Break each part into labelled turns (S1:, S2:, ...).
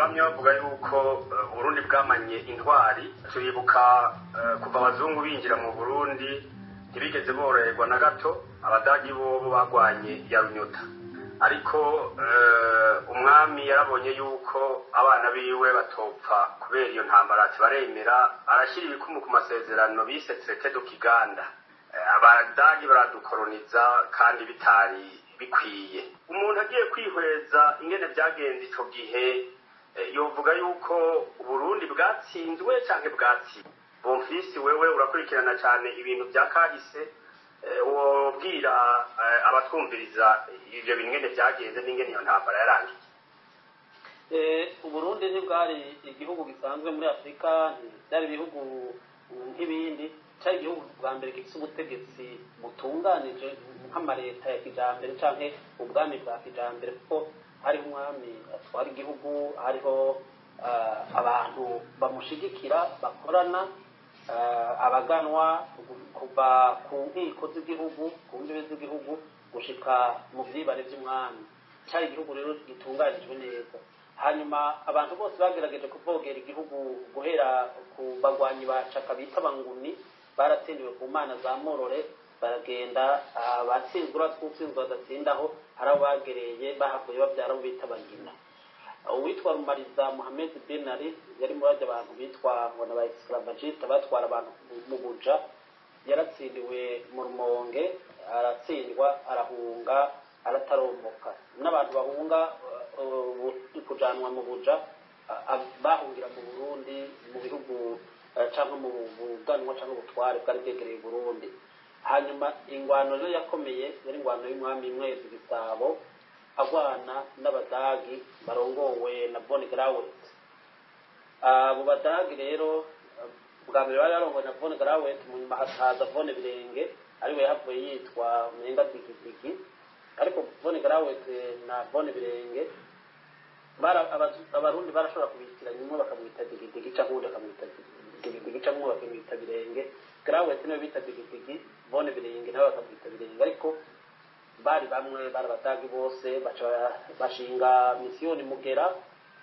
S1: Bamwe bavuga yuko Uburundi bwamanye intwari. Turibuka kuva abazungu binjira mu Burundi, ntibigeze boroherwa na gato. Abadagi bobo bagwanye ya runyota, ariko umwami yarabonye yuko abana biwe batopfa kubera iyo ntambara, ati baremera, arashyira ibikumu ku masezerano bise Traité de Kiganda. Abadagi baradukoroniza kandi bitari bikwiye. Umuntu agiye kwihweza ingene byagenze ico gihe, yovuga yuko Uburundi bwatsinzwe canke bwatsinzwe. Bonfisi, wewe urakurikirana cyane ibintu bya kahise, wobwira abatwumviriza ivyo bintu ingene byagenze n'ingene iyo ntambara yarangiye?
S2: Uburundi ntibwari igihugu gisanzwe muri Afurika, byari ibihugu nk'ibindi. Cyari igihugu bwa mbere gifite ubutegetsi butunganije nk'amareta ya kijambere canke ubwami bwa kijambere, kuko hariho umwami atwara igihugu, hariho abantu bamushigikira bakorana, abaganwa kuva ku nkiko z'igihugu, ku mbibe z'igihugu, gushika mu vyibare vy'umwami. Cyari igihugu rero gitunganijwe neza. Hanyuma abantu bose bagerageje kuvogera igihugu, guhera ku bagwanyi ba Caka bita Abanguni, baratsindiwe ku mana za Morore, baragenda. Abatsinzwe, uratwutsinzwe badatsindaho, hari abo bagereye bahavuye babyara abo bita Abagina. Uwitwa Rumariza Muhamed Benari yari muri bajya abantu bitwa ngo na ba esclavagiste, batwara abantu mu buja. Yaratsindiwe mu Rumonge, aratsindwa, arahunga, arataromboka. N'abantu bahunga kujanwa mu buja bahungira mu Burundi, mu bihugu cyangwa mu buganwa cyangwa ubutware bwari bwegereye Burundi. Hanyuma ingwano rero yakomeye yari ingwano y'umwami Mwezi Gisabo agwana n'Abadagi barongowe na von Grawet. Abo Badagi rero bwa mbere bari barongowe na von Grawet, mu nyuma hakaza von Birenge, ariwe yahavuye yitwa Mwenga Digidigi. Ariko von Grawet na von Birenge Abarundi barashobora kubitiranya, umwe bakamwita Digidigi cyangwa uwundi akamwita Digidigi, cyangwa umwe bakamwita Birenge. Grawet niwe bita Digidigi, von Birenge nawe bakamwita Birenge, ariko bari bamwe, bari Abadagi bose. Baca bashinga misiyoni Mugera,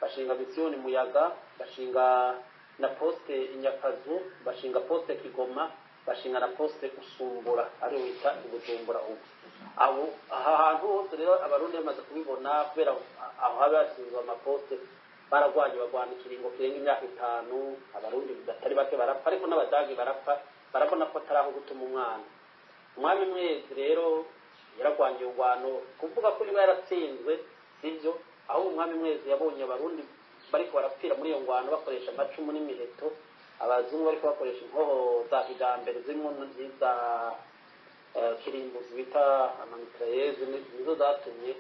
S2: bashinga misiyoni Muyaga, bashinga na poste Inyakazu, bashinga poste Kigoma, bashinga na poste Usumbura, ariyo wita Ubujumbura ubu. Abo aha hantu hose rero Abarundi bamaze kubibona, kubera aho haba hashinzwe amaposte, baragwanye, bagwana ikiringo kirenga imyaka 5. Abarundi batari bake barapfa, ariko n'Abadagi barapfa. Barabona ko atari aho gutuma umwana. Umwami Mwezi rero yaragwanye urwano. Kuvuga ko niba yaratsinzwe sibyo, aho umwami Mwezi yabonye Abarundi bariko barapfira muri iyo ngwano bakoresha amacumu n'imiheto, abazungu bariko bakoresha inkoho za kijambere zimwe n'iza kirimbuzi bita amamitrayeze, nizo zatumye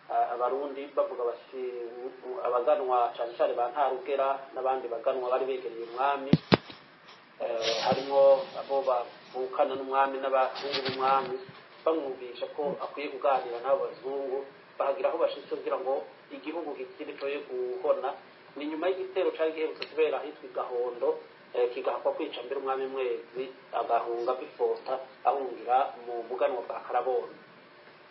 S2: Abarundi bavuga bati abaganwa, cane cane ba Ntarugera n'abandi baganwa bari begereye umwami, harimo abo bavukana n'umwami n'abahungu b'umwami, bamwumvisha ko akwiye kuganira n'abo bazungu, bahagira aho bashitse kugira ngo igihugu gikire coye guhona. Ni nyuma y'igitero cari giherutse kubera ahitwa i Gahondo, kigahakwa kwica mbere umwami Mwezi, agahunga bifota, ahungira mu buganwa bwa Karabona.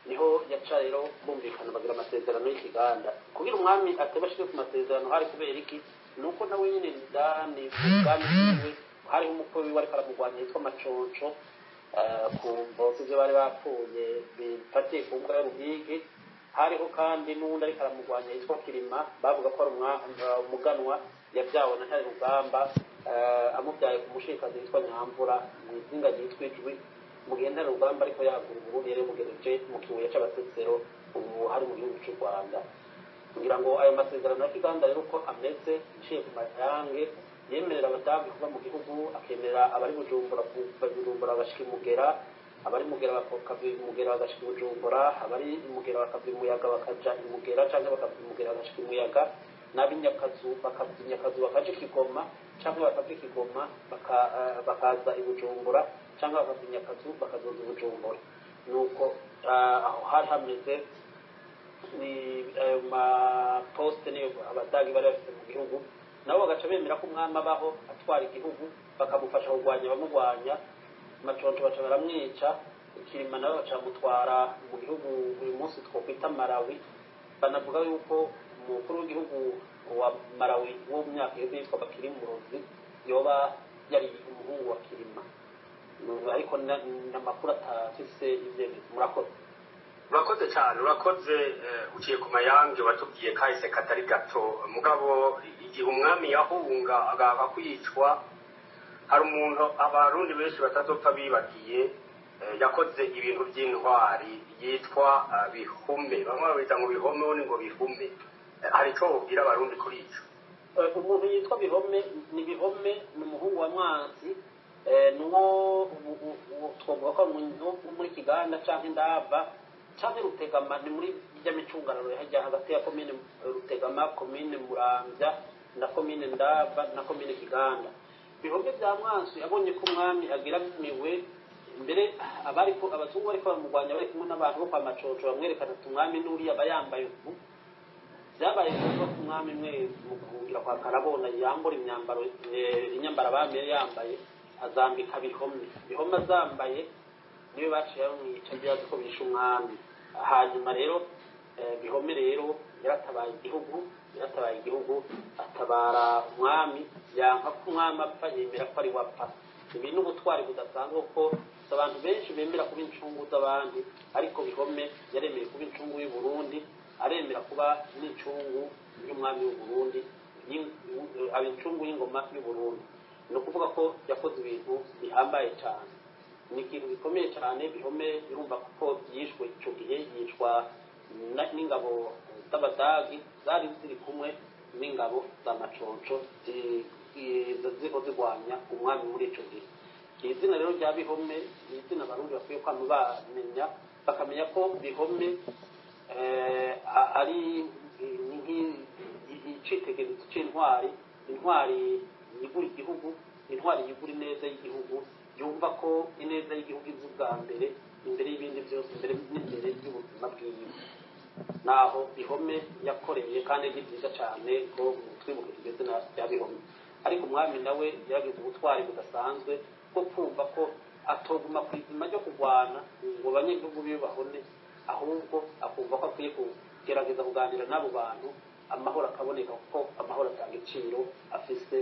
S2: Niho yaca rero bumvikana, bagira amasezerano y'Ikiganda. Kugira umwami atebashije ku masezerano hari kubera iki? Nuko nawe nyine ndani ubwami bwiwe hariho umukwe wiwe ariko aramugwanya yitwa Maconco, ku mvo z'ivyo bari bapfuye bifatiye ku mbwa y'uruhigi. Hariho kandi n'uwundi ariko aramugwanya yitwa Kirima, bavuga ko ari umuganwa yabyawe na Ntare Rugamba, amubyaye ku mushikazi witwa Nyamvura mu izinga ryitwa Ijwi, mu gihe Ntare Rugamba ariko yagura Uburundi yari yamugereje mu kibuye c'Abasesero, ubu hari mu gihugu c'u Rwanda. Kugira ngo ayo masezerano ya Kiganda rero uko ameze, nciye ku mayange, yemerera Abadagi kuva mu gihugu, akemerera abari Bujumbura kuva Bujumbura bagashika Imugera, abari Mugera bakava Imugera bagashika Bujumbura, abari Imugera bakava Imuyaga bakaja Imugera, canke bakava Imugera bagashika Imuyaga, n'ab'inyakazu bakava Inyakazu bakaja Ikigoma, canke bakava Ikigoma bakaza Ibujumbura, canke bakava Inyakazu bakazoza Ibujumbura. Nuko aho hari hameze. Ni ayo maposite niyo Abadagi bari bafite mu gihugu, nabo bagaca bemera ko umwami abaho atwara igihugu, bakamufasha kurwanya abamurwanya. Maconco baca baramwica, Ikirima nawe baca bamutwara mu gihugu uyu munsi twokwita Malawi. Banavuga yuko Umukuru w'igihugu wa Malawi wo mu myaka iheze yitwa Bakiri Murozi yoba yari umuhungu wa Kirima, ariko n'amakuru atafise ivyemezo. Murakoze.
S1: Urakoze cyane, urakoze. Uciye ku mayange, watubwiye kahise katari gato. Mugabo igihe umwami yahunga agahaka kwicwa, hari umuntu abarundi benshi batazopfa bibagiye, yakoze ibintu by'intwari, yitwa Bihume. Bamwe babita ngo Bihome, ubundi ngo Bihume. Hari icyo wobwira abarundi kuri ico?
S2: Umuntu yitwa Bihome, ni Bihome, ni umuhungu wa Mwansi, nuwo twovuga ko muri Kiganda canke Ndava canke Rutegama, ni muri rya micungararo hajya hagati ya komine Rutegama, komine Muramvya na komine Ndava na komine Kiganda. Bihome bya Mwansi abonye ko umwami agiramiwe, mbere abariko abazungu bariko bamurwanya bari kumwe n'abantu bo kwa Macoco, bamwerekana ati umwami n'uriya aba yambaye uku. Byabaye ngombwa ko umwami mwe mu guhungira kwa Karabona yambura imyambaro, inyambara abami yari yambaye, azambika Bihome. Bihome azambaye niwe baciye bamwica, byazi ko bishe umwami. Hanyuma rero Bihome rero yaratabaye igihugu, yaratabaye igihugu, atabara umwami, yanka ko umwami apfa, yemera ko ari we apfa. Ibi ni ubutwari budasanzwe, kuko abantu benshi bemera kuba incungu z'abandi, ariko Bihome yaremeye kuba incungu y'u Burundi, aremera kuba n'incungu y'umwami w'u Burundi, aba incungu y'ingoma y'u Burundi. Ni ukuvuga ko yakoze ibintu bihambaye cyane, ni ikintu gikomeye cyane. Bihome birumva kuko yishwe icyo gihe, yicwa n'ingabo z'abadagi zari ziri kumwe n'ingabo za Maconco ziriko zirwanya umwami muri ico gihe. Izina rero rya Bihome ni izina abarundi bakwiye kwama bamenya, bakamenya ko Bihome ari icitegererezo c'intwari, intwari yigura igihugu, intwari yigura ineza y'igihugu, yumva ko ineza y'igihugu iza ubwa mbere imbere y'ibindi byose, imbere n'imbere y'ubuzima bwiwe. Naho Bihome yakoreye, kandi ni byiza cyane ko twibuka iryo zina rya Bihome. Ariko umwami nawe yaragize ubutwari budasanzwe bwo kumva ko atoguma ku izima ryo kurwana ngo abanyagihugu biwe bahone, ahubwo akumva ko akwiye kugerageza kuganira n'abo bantu, amahoro akaboneka, kuko amahoro atanga igiciro afise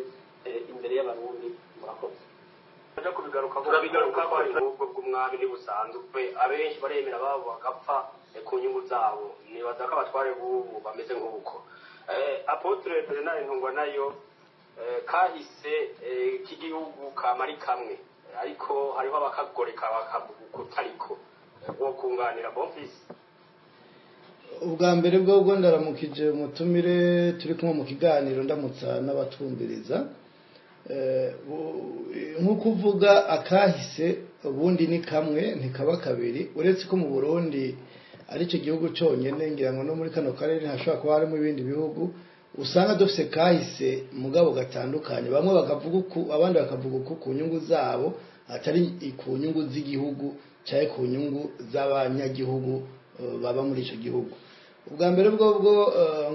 S2: imbere y'abarundi. Murakoze.
S1: Turabigaruka ko ubwo bw'umwami ntibusanzwe, abenshi baremera babo bagapfa ku nyungu zabo. Nibaza ko abatware b'ubu bameze nk'uko. Apôtre Bernard Ntungwa nayo, kahise k'igihugu kamari kamwe, ariko hariho abakagoreka bakavuga ukutariko. Wo kunganira Bonfils?
S3: Ubwa mbere bwo ndaramukije umutumire turi kumwe mu kiganiro, ndamutsa n'abatwumviriza. Nk'uko uvuga, akahise ubundi ni kamwe, ntikaba kabiri, uretse ko mu Burundi aricyo gihugu cyonyine, ngira ngo no muri kano karere hashobora kuba harimo ibindi bihugu usanga dufite kahise mugabo gatandukanye, bamwe bakavuga uku, abandi bakavuga uku, ku nyungu zabo, atari ku nyungu z'igihugu cyangwa ku nyungu z'abanyagihugu baba muri icyo gihugu. Ubwa mbere bwo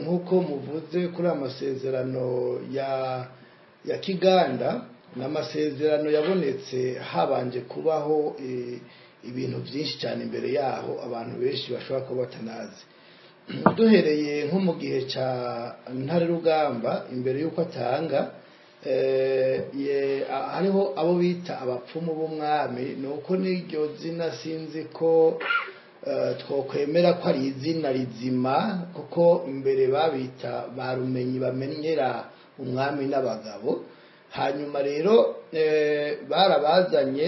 S3: nk'uko muvuze kuri aya masezerano ya Kiganda, ni amasezerano yabonetse habanje kubaho ibintu byinshi cyane imbere yaho, abantu benshi bashobora kuba batanazi. Duhereye nko mu gihe cya Ntare Rugamba, imbere y'uko atanga, hariho abo bita abapfumu b'umwami. Ni uko n'iryo zina sinzi ko twokwemera ko ari izina rizima, kuko mbere babita ba rumenyi, bamenyera umwami n'abagabo. Hanyuma rero barabazanye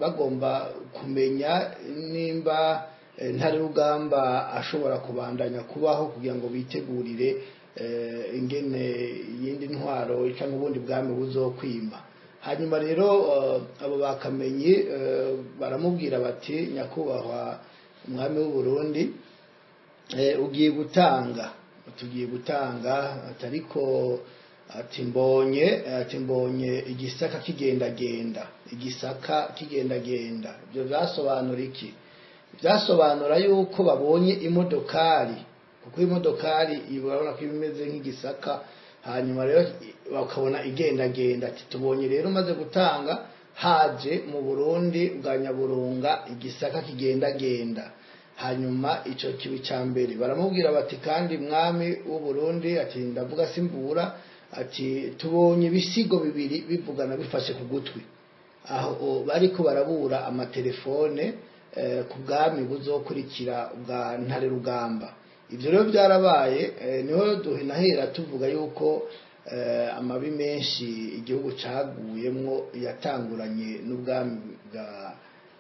S3: bagomba kumenya nimba Ntare Rugamba ashobora kubandanya kubaho, kugira ngo bitegurire ingene iyindi ntwaro cyangwa ubundi bwami buzokwima. Hanyuma rero abo bakamenyi baramubwira bati: "Nyakubahwa umwami w'u Burundi, ugiye gutanga, tugiye gutanga, ariko ati mbonye igisaka kigendagenda, igisaka kigendagenda." Ibyo byasobanura iki? Byasobanura yuko babonye imodokari, kuko imodokari urabona ko imeze nk'igisaka. Hanyuma rero bakabona igendagenda, ati: "Tubonye rero umaze gutanga haje mu Burundi bwa Nyaburunga igisaka kigendagenda." Hanyuma ico kibi ca mbere baramubwira bati kandi mwami w'u Burundi, ati ndavuga simbura, ati tubonye ibisigo bibiri bivugana bifashe ku gutwi. Aho bariko barabura amatelefone ku bwami buzokurikira bwa Ntare Rugamba. Ibyo rero byarabaye, niho duhinahera tuvuga yuko amabi menshi igihugu caguyemwo yatanguranye n'ubwami bwa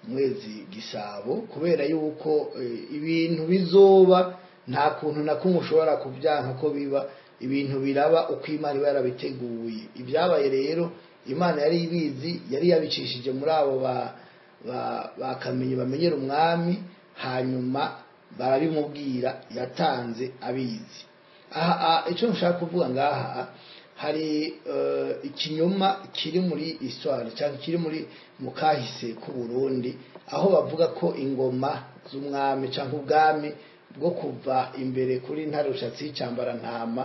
S3: Mwezi Gisabo, kubera yuko ibintu bizoba nta kuntu na kumwe ushobora kubyanka ko biba. Ibintu biraba uko Imana iba yarabiteguye. Ibyabaye rero Imana yari ibizi, yari yabicishije muri abo bakamenye bamenyera umwami, hanyuma barabimubwira, yatanze abizi. Aha icyo nshaka kuvuga ngaha, hari ikinyoma kiri muri histoire cyangwa kiri muri mukahise k'u Burundi, aho bavuga ko ingoma z'umwami cyangwa ubwami bwo kuva imbere kuri Ntare Rushatsi y'Icambarantama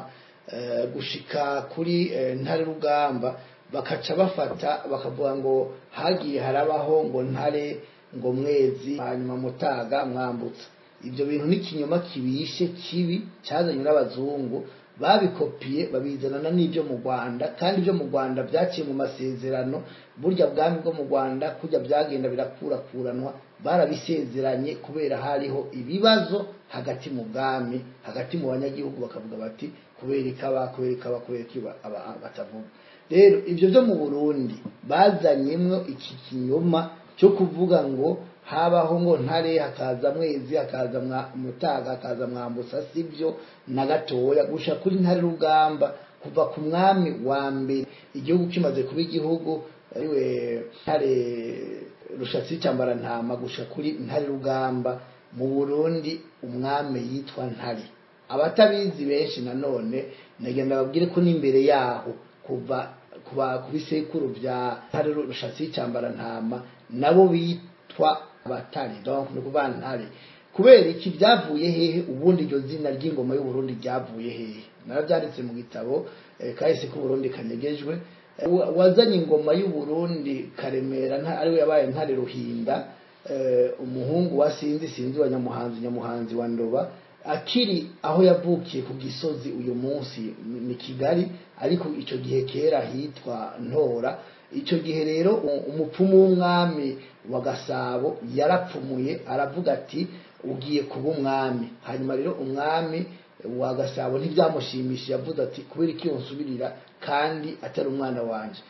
S3: gushika kuri Ntare Rugamba, bakaca bafata bakavuga ngo hagiye harabaho ngo Ntare, ngo Mwezi, hanyuma Mutaga, Mwambutsa. Ibyo bintu ni ikinyoma kibishe kibi cyazanywe n'abazungu, babikopiye babizanana n'ibyo mu Rwanda, kandi ibyo mu Rwanda byaciye mu masezerano. Burya bwami bwo mu Rwanda kujya byagenda birakurakuranwa, barabisezeranye kubera hariho ibibazo hagati mu bwami, hagati mu banyagihugu, bakavuga bati kubera ikaba, kubera ikaba, kubera ikiba batavuga. Rero ibyo byo mu Burundi bazanyemwo iki kinyoma cyo kuvuga ngo habaho ngo Ntare, hakaza Mwezi, hakaza Mutaga, hakaza Mwambutsa, sibyo na gatoya. Gusha kuri Ntare Rugamba, kuva ku mwami wa mbere igihugu kimaze kuba igihugu, ariwe Ntare Rushatsi Cyambarantama, gusha kuri Ntare Rugamba, mu Burundi umwami yitwa Ntare. Abatabizi benshi nanone nagenda babwire ko n'imbere yaho kuva kuba ku bisekuru bya Ntare Rushatsi Cyambarantama nabo bitwa abatare, donc ni kuvuga Ntare. Kubera iki byavuye hehe? Ubundi iryo zina ry'ingoma y'u Burundi ryavuye hehe? Narabyanditse mu gitabo kahise k'u Burundi kanyegejwe. Wazanye ingoma y'u Burundi Karemera, ariwe yabaye Ntare Ruhinda, umuhungu wa Sinzi, Sinzi wa Nyamuhanzi, Nyamuhanzi wa Ndoba, akiri aho yavukiye ku Gisozi, uyu munsi ni Kigali, ariko icyo gihe kera hitwa Ntora. Icyo gihe rero umupfumu w'umwami wa Gasabo yarapfumuye, aravuga ati ugiye kuba umwami. Hanyuma rero umwami wa Gasabo ntibyamushimishije, yavuze ati kubera iki yonsubirira kandi atari umwana wanje?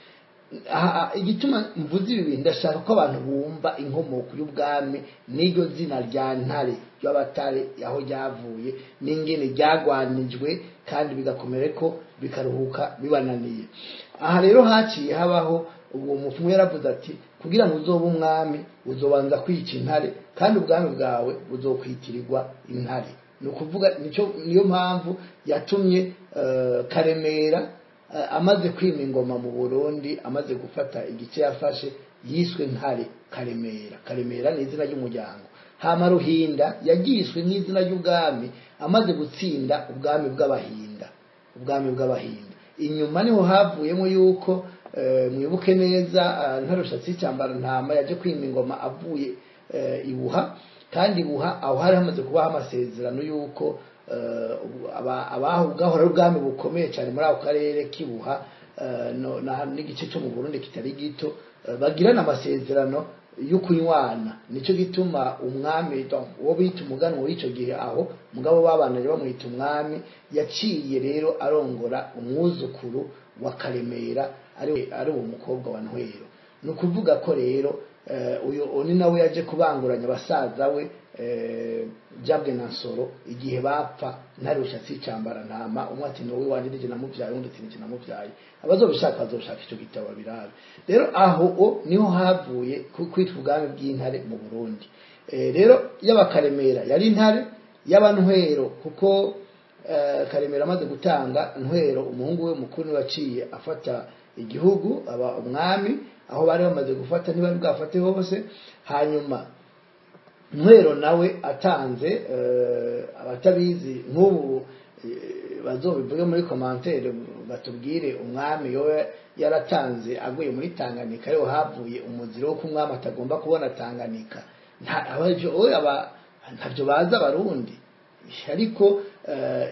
S3: Igituma mvuze ibi bintu, ndashaka ko abantu bumva inkomoko y'ubwami n'iryo zina rya Ntare ry'abatare aho ryavuye n'ingene ryagwanijwe, kandi bigakomera ko bikaruhuka bibananiye. Aha rero haciye habaho uwo mupfumu yaravuze ati kugira ngo uzobe umwami uzobanza kwica intare, kandi ubwami bwawe buzokwitirirwa intare. Ni ukuvuga niyo mpamvu yatumye Karemera amaze kwima ingoma mu Burundi, amaze gufata igice yafashe, yiswe Ntare Karemera. Karemera ni izina ry'umuryango. Hama Ruhinda yagiswe nk'izina ry'ubwami amaze gutsinda ubwami bw'Abahinda, ubwami bw'Abahinda. Inyuma niho havuyemo yuko mwibuke neza Ntare Rushatsi Cyambarantama yaje kwima ingoma avuye Ibuha, kandi Ibuha aho hari hamaze kubaho amasezerano yuko abaho bwahora ubwami bukomeye cyane muri ako karere k'ibuha n'igice cyo mu Burundi kitari gito, bagirana amasezerano yo kunywana. Nicyo gituma umwami uwo bita umuganwa w'icyo gihe, aho mugabo babanaje bamwita umwami, yaciye rero arongora umwuzukuru wa Karemera, ari uwo mukobwa wa Ntwero. Ni ukuvuga ko rero uyu ni nawe yaje kubanguranya basaza we Jabwe na Nsoro igihe bapfa Ntare Rushatsi Cyambarantama, umwe ati ni wowe wanjye nije namubyaye, undi ati nije namubyaye. Abazobishaka bazoshaka icyo gitabo birabe. Rero aho niho havuye kwitwa ubwami bw'intare mu Burundi. Rero yaba Karemera yari intare, yaba Ntwero, kuko Karemera amaze gutanga Ntwero umuhungu we mukuru waciye afata igihugu aba umwami, aho bari bamaze gufata ntibari bwafate hose. Hanyuma Ntwero nawe atanze, abatabizi nk'ubu bazobivuge muri commentaire batubwire, umwami yowe yaratanze aguye muri Tanganyika, ariho havuye umuziro wo kumwami atagomba kubona Tanganyika. Ntabyo baza Abarundi, ariko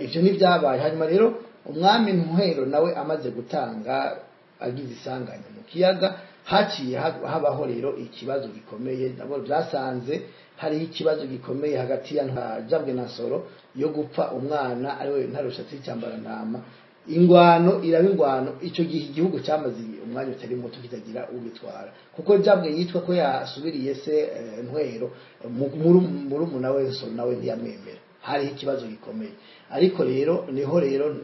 S3: ivyo ntibyabaye. Hanyuma rero umwami Ntwero nawe amaze gutanga, agize isanganya mu kiyaga, haciye habaho rero ikibazo gikomeye. Nabo byasanze hariho ikibazo gikomeye hagati ya Jabwe na Nsoro yo gupfa umwana ariwe Ntarushatsi Cyambarantama. Ingwano iraba ingwano. Icyo gihe igihugu cyamaze umwanya utari muto kitagira ugitwara, kuko Jabwe yitwa ko yasubiriye se Ntwero, murumuna we Nsoro nawe ntiyamwemera. Hariho ikibazo gikomeye. Ariko rero niho rero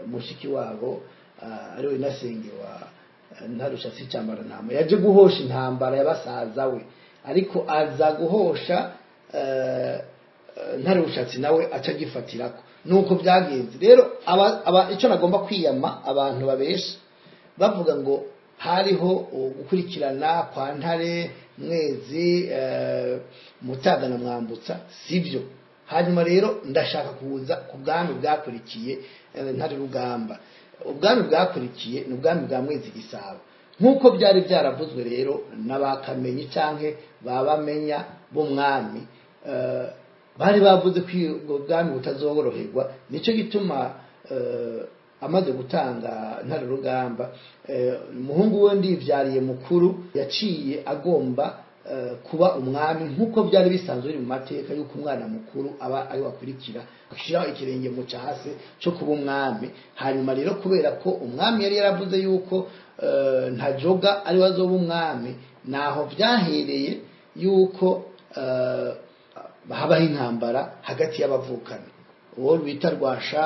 S3: mushiki wabo ariwe Nasenge wa Ntarushatsi Cyambarantama yaje guhosha intambara y'abasaza we, ariko aza guhosha Ntarushatsi nawe aca agifatirako. Nuko byagenze rero. Aba icyo nagomba kwiyama abantu babesha bavuga ngo hariho gukurikirana kwa Ntare, Mwezi, Mutaga na Mwambutsa, sibyo. Hanyuma rero ndashaka kuza ku bwami bwakurikiye Ntare Rugamba. Ubwami bwakurikiye ni ubwami bwa Mwezi Gisabo, nk'uko byari byaravuzwe rero n'abakamenyi canke babamenya b'umwami, bari bavuze ko ubwo bwami butazoroherwa. Nicyo gituma amaze gutanga Ntare Rugamba, umuhungu we Ndivyariye mukuru yaciye agomba kuba umwami, nk'uko byari bisanzwe biri mu mateka y'uko umwana mukuru aba ari wakurikira gushyiraho ikirenge mu case cyo kuba umwami. Hanyuma rero kubera ko umwami yari yaravuze yuko Ntajoga ari we azoba umwami, naho byahereye yuko habaho intambara hagati y'abavukana, uwo bita Rwasha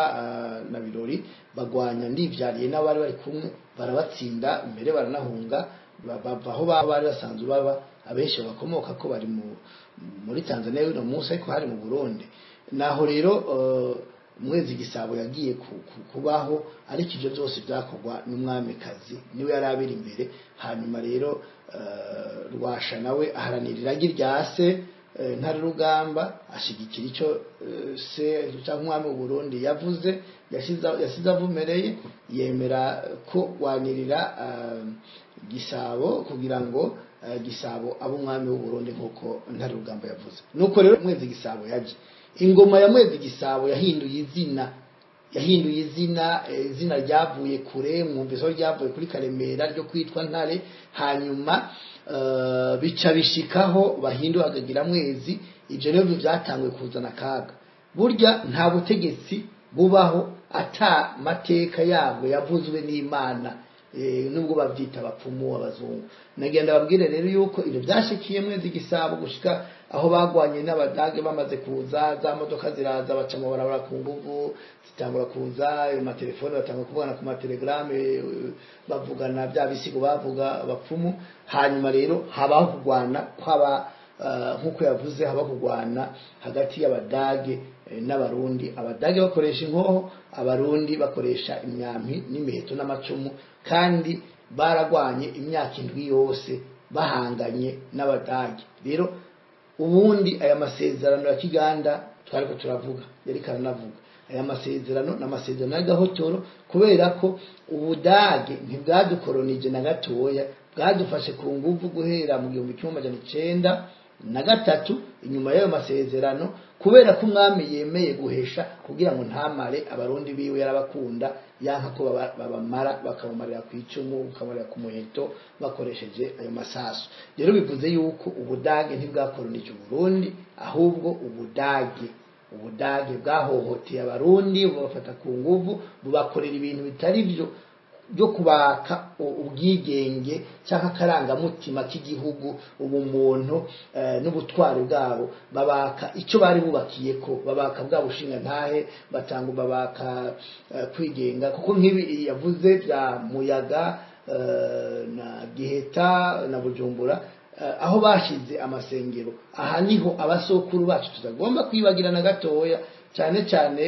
S3: na Birori bagwanya Ndivyariye n'abari bari kumwe, barabatsinda mbere baranahunga, bava aho bari basanzwe baba. Abenshi bakomoka ko bari muri Tanzania y'uno munsi, ariko hari mu Burundi. Naho rero Mwezi Gisabo yagiye kubaho, ariko ibyo byose byakorwa n'umwamikazi, niwe yari abiri imbere. Hanyuma rero Rwasha nawe aharanira iragi rya se Ntare Rugamba, ashigikira icyo se cyangwa umwami w'u Burundi yavuze, yasize avumereye, yemera ko wanirira Gisabo kugira ngo Gisabo abe umwami w'u Burundi nk'uko Ntare Rugamba yavuze. Nuko rero Mwezi Gisabo yaje. Ingoma ya Mwezi Gisabo yahinduye izina, yahinduye izina, izina ryavuye kure, mwumvise aho ryavuye kuri Karemera ryo kwitwa Ntare. Hanyuma bica bishikaho bahindura akagira Mwezi. Ibyo rero byatanguye kuzana akaga. Burya nta butegetsi bubaho ata mateka yabwo yavuzwe n'Imana, nubwo babyita abapfumu, abazungu. Nagenda babwire rero yuko ibyo byashikiye Mwezi Gisabo gushika aho bagwanye n'Abadage bamaze kuza, za modoka ziraza, baca mu barabara ku nguvu, zitangura kuza amatelefone, batangura kuvugana ku matelegrame, bavugana bya bisigo bavuga abapfumu. Hanyuma rero habaho kugwana kwaba, nk'uko yavuze, habaho kugwana hagati y'Abadage n'Abarundi. Abadage bakoresha inkoho, Abarundi bakoresha imyampi n'imiheto n'amacumu, kandi baragwanye imyaka 7 yose bahanganye n'Abadage. Rero ubundi aya masezerano ya Kiganda twariko turavuga, yari karanavuga aya masezerano n'amasezerano y'agahotoro, kubera ko Ubudage ntibwadukoronije na gatoya, bwadufashe ku nguvu guhera mu 1903 inyuma y'ayo masezerano, kubera ko umwami yemeye guhesha kugira ngo ntamare Abarundi biwe, yarabakunda, yanka ko babamara, bakabamarira ku icumu, bakabamarira ku muheto bakoresheje ayo masasu. Rero bivuze yuko Ubudage ntibwakoronije Uburundi, ahubwo Ubudage bwahohoteye Abarundi, bubafata ku nguvu, bubakorera ibintu bitari byo byo kubaka ubwigenge cyangwa akarangamutima k'igihugu, ubumuntu n'ubutwari bwabo. Babaka icyo bari bubakiye ko babaka bwa bushinga ntahe batanga, babaka kwigenga, kuko nk'ibi yavuze bya Muyaga na Giheta na Bujumbura, aho bashize amasengero, aha niho abasokuru bacu tutagomba kwibagira na gatoya, cyane cyane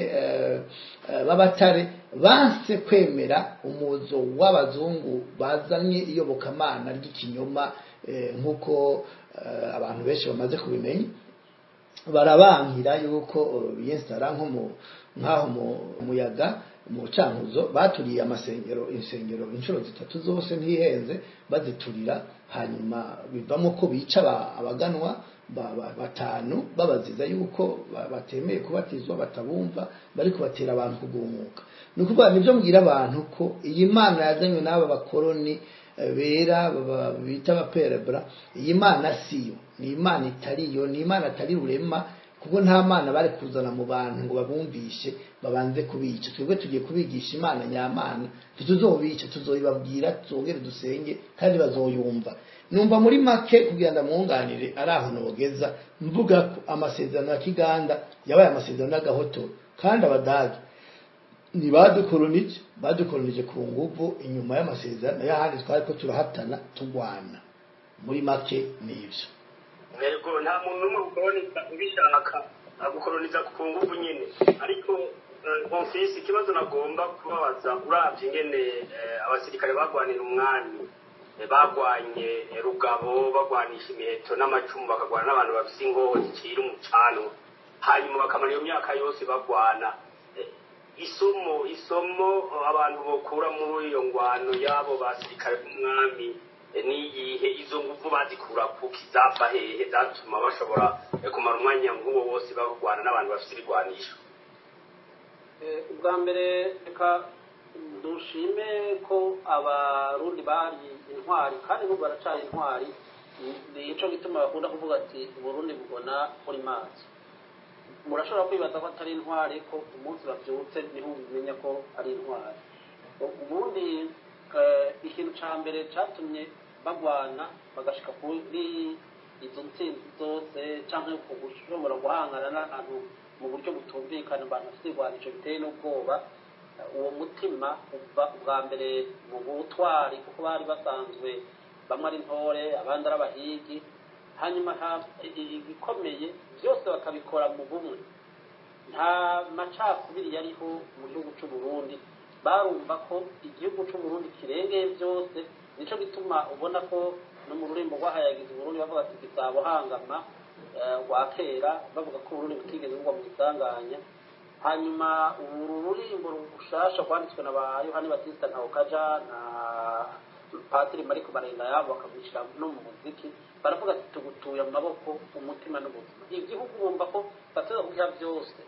S3: b'abatare banse kwemera umuzo w'abazungu bazanye iyobokamana ry'ikinyoma, nk'uko abantu benshi bamaze kubimenya. Barabankira yuko biyensitara nk'aho mu Muyaga, mu Cankuzo, baturiye amasengero, insengero inshuro 3 zose ntihenze, baziturira. Hanyuma bivamo ko bica abaganwa batanu, babaziza yuko batemeye kubatizwa, batabumva, bari kubatera abantu kugumuka. Ni ukuvuga nibyo mbwira abantu ko iyi mana yazanywe n'aba bakoroni bera bita abaperebra, iyi mana siyo, ni imana itariyo, ni imana atari rurema, kuko nta mana bari kuzana mu bantu ngo babumvishe babanze kubica. Twebwe tugiye kubigisha imana nyamana, ntituzobica, tuzoyibabwira, tuzongere dusenge kandi bazoyumva. Numva muri make kugira ndamwunganire ari aho nogeza mvuga ko amasezerano ya Kiganda yabaye amasezerano y'agahoto, kandi Abadage ntibadukoronije, badukoronije ku nguvu inyuma y'amasezerano y'ahandi twari ko turahatana tugwana. Muri make nivyo.
S1: Yego, nta muntu n'umwe ukoroniza ubishaka, agukoroniza ku nguvu nyine. Ariko Bonfils, ikibazo nagomba kubabaza, uravye ingene abasirikare bagwanira umwami, bagwanye rugabo, bagwanisha imiheto n'amacumu, bakagwana n'abantu bafise ingoho zicira umucanwa, hanyuma bakamara iyo myaka yose bagwana, isomo abantu bokura muri iyo ngwano y'abo basirikare b'umwami niyihe? Izo nguvu bazikura kuki? Zava hehe zatuma bashobora kumara umwanya nk'uwo wose bagwana n'abantu bafise ibigwanisho?
S2: Ubwa mbere reka dushime ko Abarundi bari intwari, kandi n'ubu baracari intwari. Nico gituma bakunda kuvuga ati Uburundi bubona uri maso. Murashobora kwibaza ko atari intwari, ko umunsi bavyutse niho ubimenya ko ari intwari. Ubundi ikintu ca mbere catumye bagwana bagashika kuri izo ntsinzi zose, canke ku gushobora guhangana n'abantu mu buryo butumvikana, abantu bafite ibigwanisho biteye n'ubwoba, uwo mutima uva ubwa mbere mu butwari, kuko bari basanzwe bamwe ari intore, abandi ari abahigi. Hanyuma igikomeye byose bakabikora mu bumwe, nta macakubiri yariho mu gihugu c'u Burundi. Barumva ko igihugu c'u Burundi kirengeye byose. Nico gituma ubona ko no mu rurembo rwahayagiza Uburundi bavuga ati Gisabo hangama rwa kera, bavuga ko Uburundi butigeze bugwa mu isanganya. Hanyuma uru rurimbo rushasha rwanditswe na ba Yohani Batista Ntawukaja na Patiri Mariko Barenda yabo, bakabishyira no mu muziki, baravuga ati tugutuye amaboko, umutima n'ubuzima. Igihugu bumva ko bateza kugiha byose.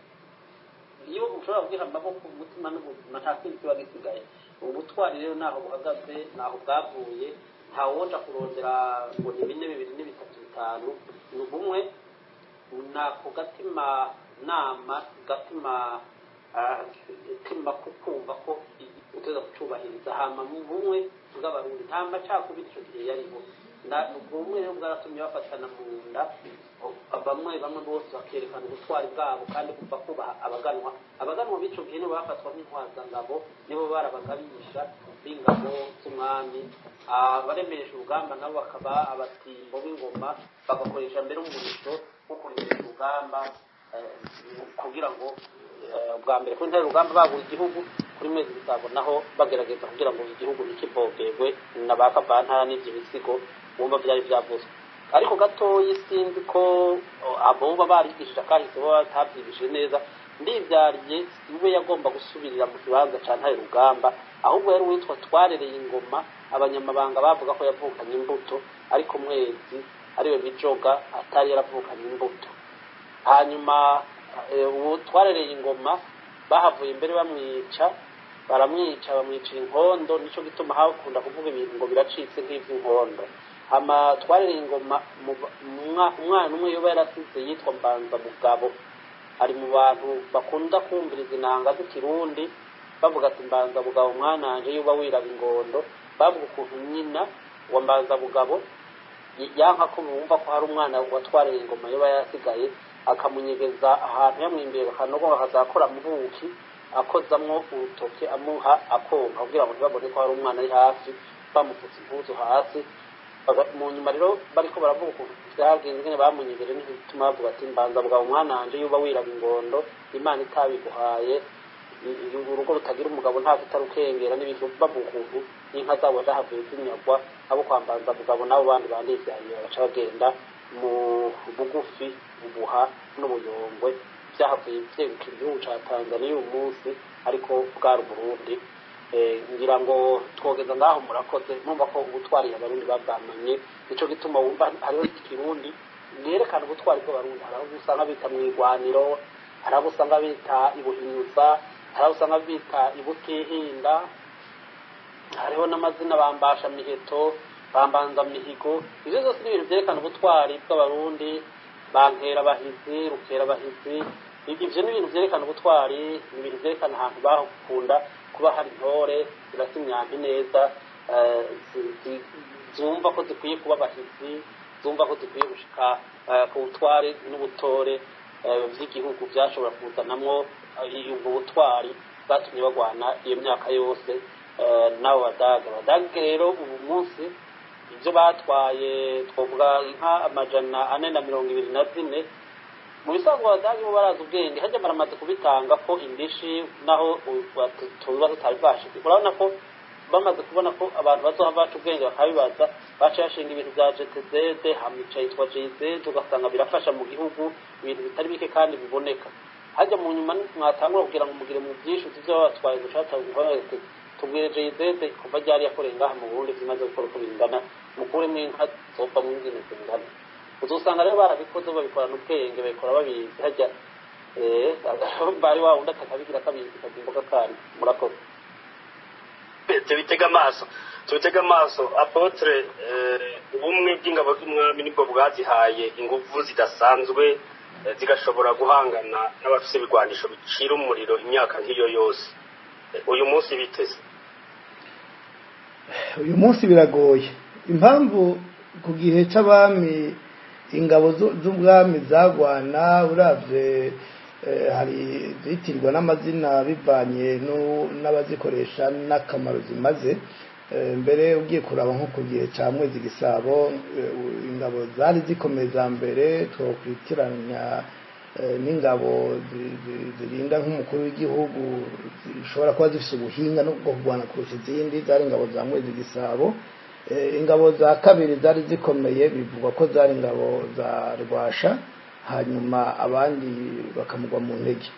S2: Iyo ushobora kugiha amaboko, umutima n'ubuzima, nta kindi kiba gisigaye. Ubutwari rero naho buhagaze, naho bwavuye, ntawoja kurondera ngo ni bine, bibiri, ni bitatu, bitanu, ni ubumwe, nako gatima nama, gatima tima kukumva ko uteza kucubahiriza. Hama mu bumwe bw'Abarundi nta macakubiri ico gihe yariho. Ubwo bumwe rero bwaratumye bafatana mu nda, bamwe bamwe bose bakerekana ubutwari bwabo, kandi kuva kubaha abaganwa. Abaganwa b'ico gihe nibo bafatwa nk'intwazangabo, nibo barabagabisha b'ingabo z'umwami. Abaremesha urugamba nabo bakaba abatimbo b'ingoma, bagakoresha mbere umurisho wo kuremesha urugamba, kugira ngo bwa mbere kuri ntare urugamba bagura igihugu kuri Mwezi Gisabo, naho bagerageza kugira ngo igihugu ntikivogerwe na ba kavantara n'ivyo bisigo wumva vyari vyavuzwe. Ariko gatoyi sinzi ko aboba barigishije akahise bo batavyigishije neza. Ndivyariye siwe yagomba gusubirira mu kibanza ca Ntare Rugamba, ahubwo yari uwitwa Twarereye Ingoma. Abanyamabanga bavuga ko yavukanye imbuto, ariko Mwezi ariwe Bijoga atari yaravukanye imbuto. Hanyuma uwo Twarereye Ingoma bahavuye imbere bamwica, baramwica, bamwicira inkondo. Nico gituma hakunda kuvuga ibintu ngo biracitse nk'ivy'inkondo. Hama Twarereye Ingoma, umwana umwe yoba yarasize yitwa Mbanza Mugabo, ari mu bantu bakunda kumviriza inanga z'ikirundi, bavuga ati Mbanza Bugabo mwananje yuba wiraba ingondo. Bavuga ukuntu nyina wa Mbanza Bugabo yanka ko bumva ko hari umwana watwareye ingoma yoba yarasigaye, akamunyegeza ahantu yamwimbiye akanogo, akazakora mu buki, akozamwo urutoke amuha akonka kugira ngo ntibabone ko hari umwana ari hafi, bamupfutse impuzu hasi. Mu nyuma rero bariko baravuga ukuntu vyagenze, ingene bamunyegeje, n'igituma bavuga ati Mbanza Bugabo mwana wanje yuba wiraba ingondo, Imana itabiguhaye, urugo rutagira umugabo nta kitarukengera n'ibintu. Bavuga ukuntu inka zabo zahavuye zinyagwa abo kwa Mbanza Bugabo n'abo bandi bandivyariye, bagaca bagenda mu Bugufi, Ubuha n'Ubuyongwe, vyahavuye vyegukira igihugu ca Tanzaniya uyu munsi, ariko bwari Uburundi. Ngira ngo twogeza ngaho, murakoze. Numva ko ubutwari Abarundi babwamanye, nico gituma wumva hariho Ikirundi nerekana ubutwari bw'Abarundi. Hari aho usanga bita mu Igwaniro, hari abo usanga bita Ibuhinyuza, hari abo usanga bita Ibutihinda, hariho n'amazina Bambasha Miheto, Bambanza Mihigo. Ivyo vyose ni ibintu vyerekana ubutwari bw'Abarundi. Bankera Bahizi, Rukera Bahizi, ivyo ni ibintu vyerekana ubutwari, ni ibintu vyerekana ahantu bakunda kuba hari intore zirasa imyambi neza, zumva ko zikwiye kuba abahizi, zumva ko zikwiye gushika ku butwari n'ubutore vy'igihugu, vyashobora kuzanamwo ubwo butwari bwatumye bagwana iyo myaka yose n'abo Badaga. Abadage rero ubu munsi ibyo batwaye, twavuga inka 424. Mu bisanzwe Abadage bo barazi ubwenge, hajya baramaze kubitanga ko indishi naho tuba tutari bwashitse. Urabona ko bamaze kubona ko abantu bazohava baca ubwenge bakabibaza, baca bashinga ibintu bya GTZ, hamica yitwa GIZ, ugasanga birafasha mu gihugu ibintu bitari bike kandi biboneka. Hajya mu nyuma mwatangura kugira ngo mugire mu byinshi ivyo batwaye, gushaka tubwire GIZ kuva ryari yakoreye ngaha mu Burundi, zimaze gukora uko bingana, mukuremo inka zova mu ngene zingana. Uzosanga rero barabikoze, babikorana ubwenge, babikora babizi. Hajya bari wa wundi atakabigira kabizi kazimboga kandi. Murakoze.
S1: Tubitega amaso, tubitega amaso, apôtre. Ubumwe bw'ingabo z'umwami nibwo bwazihaye ingufu zidasanzwe, zigashobora guhangana n'abafise ibigwanisho bicira umuriro imyaka nk'iyo yose. Uyu munsi biteze?
S3: Uyu munsi biragoye. Impamvu, ku gihe c'abami ingabo z'ubwami zagwana, uravye hari zitirwa n'amazina bivanye n'abazikoresha n'akamaro zimaze. Mbere ugiye kuraba nko ku gihe ca Mwezi Gisabo, ingabo zari zikomeye za mbere twokwitiranya n'ingabo zirinda nk'umukuru w'igihugu, zishobora kuba zifise ubuhinga no kurwana kurusha izindi, zari ingabo za Mwezi Gisabo. Ingabo za kabiri zari zikomeye bivugwa ko zari ingabo za Rwasha, hanyuma abandi bakamugwa mu ntege.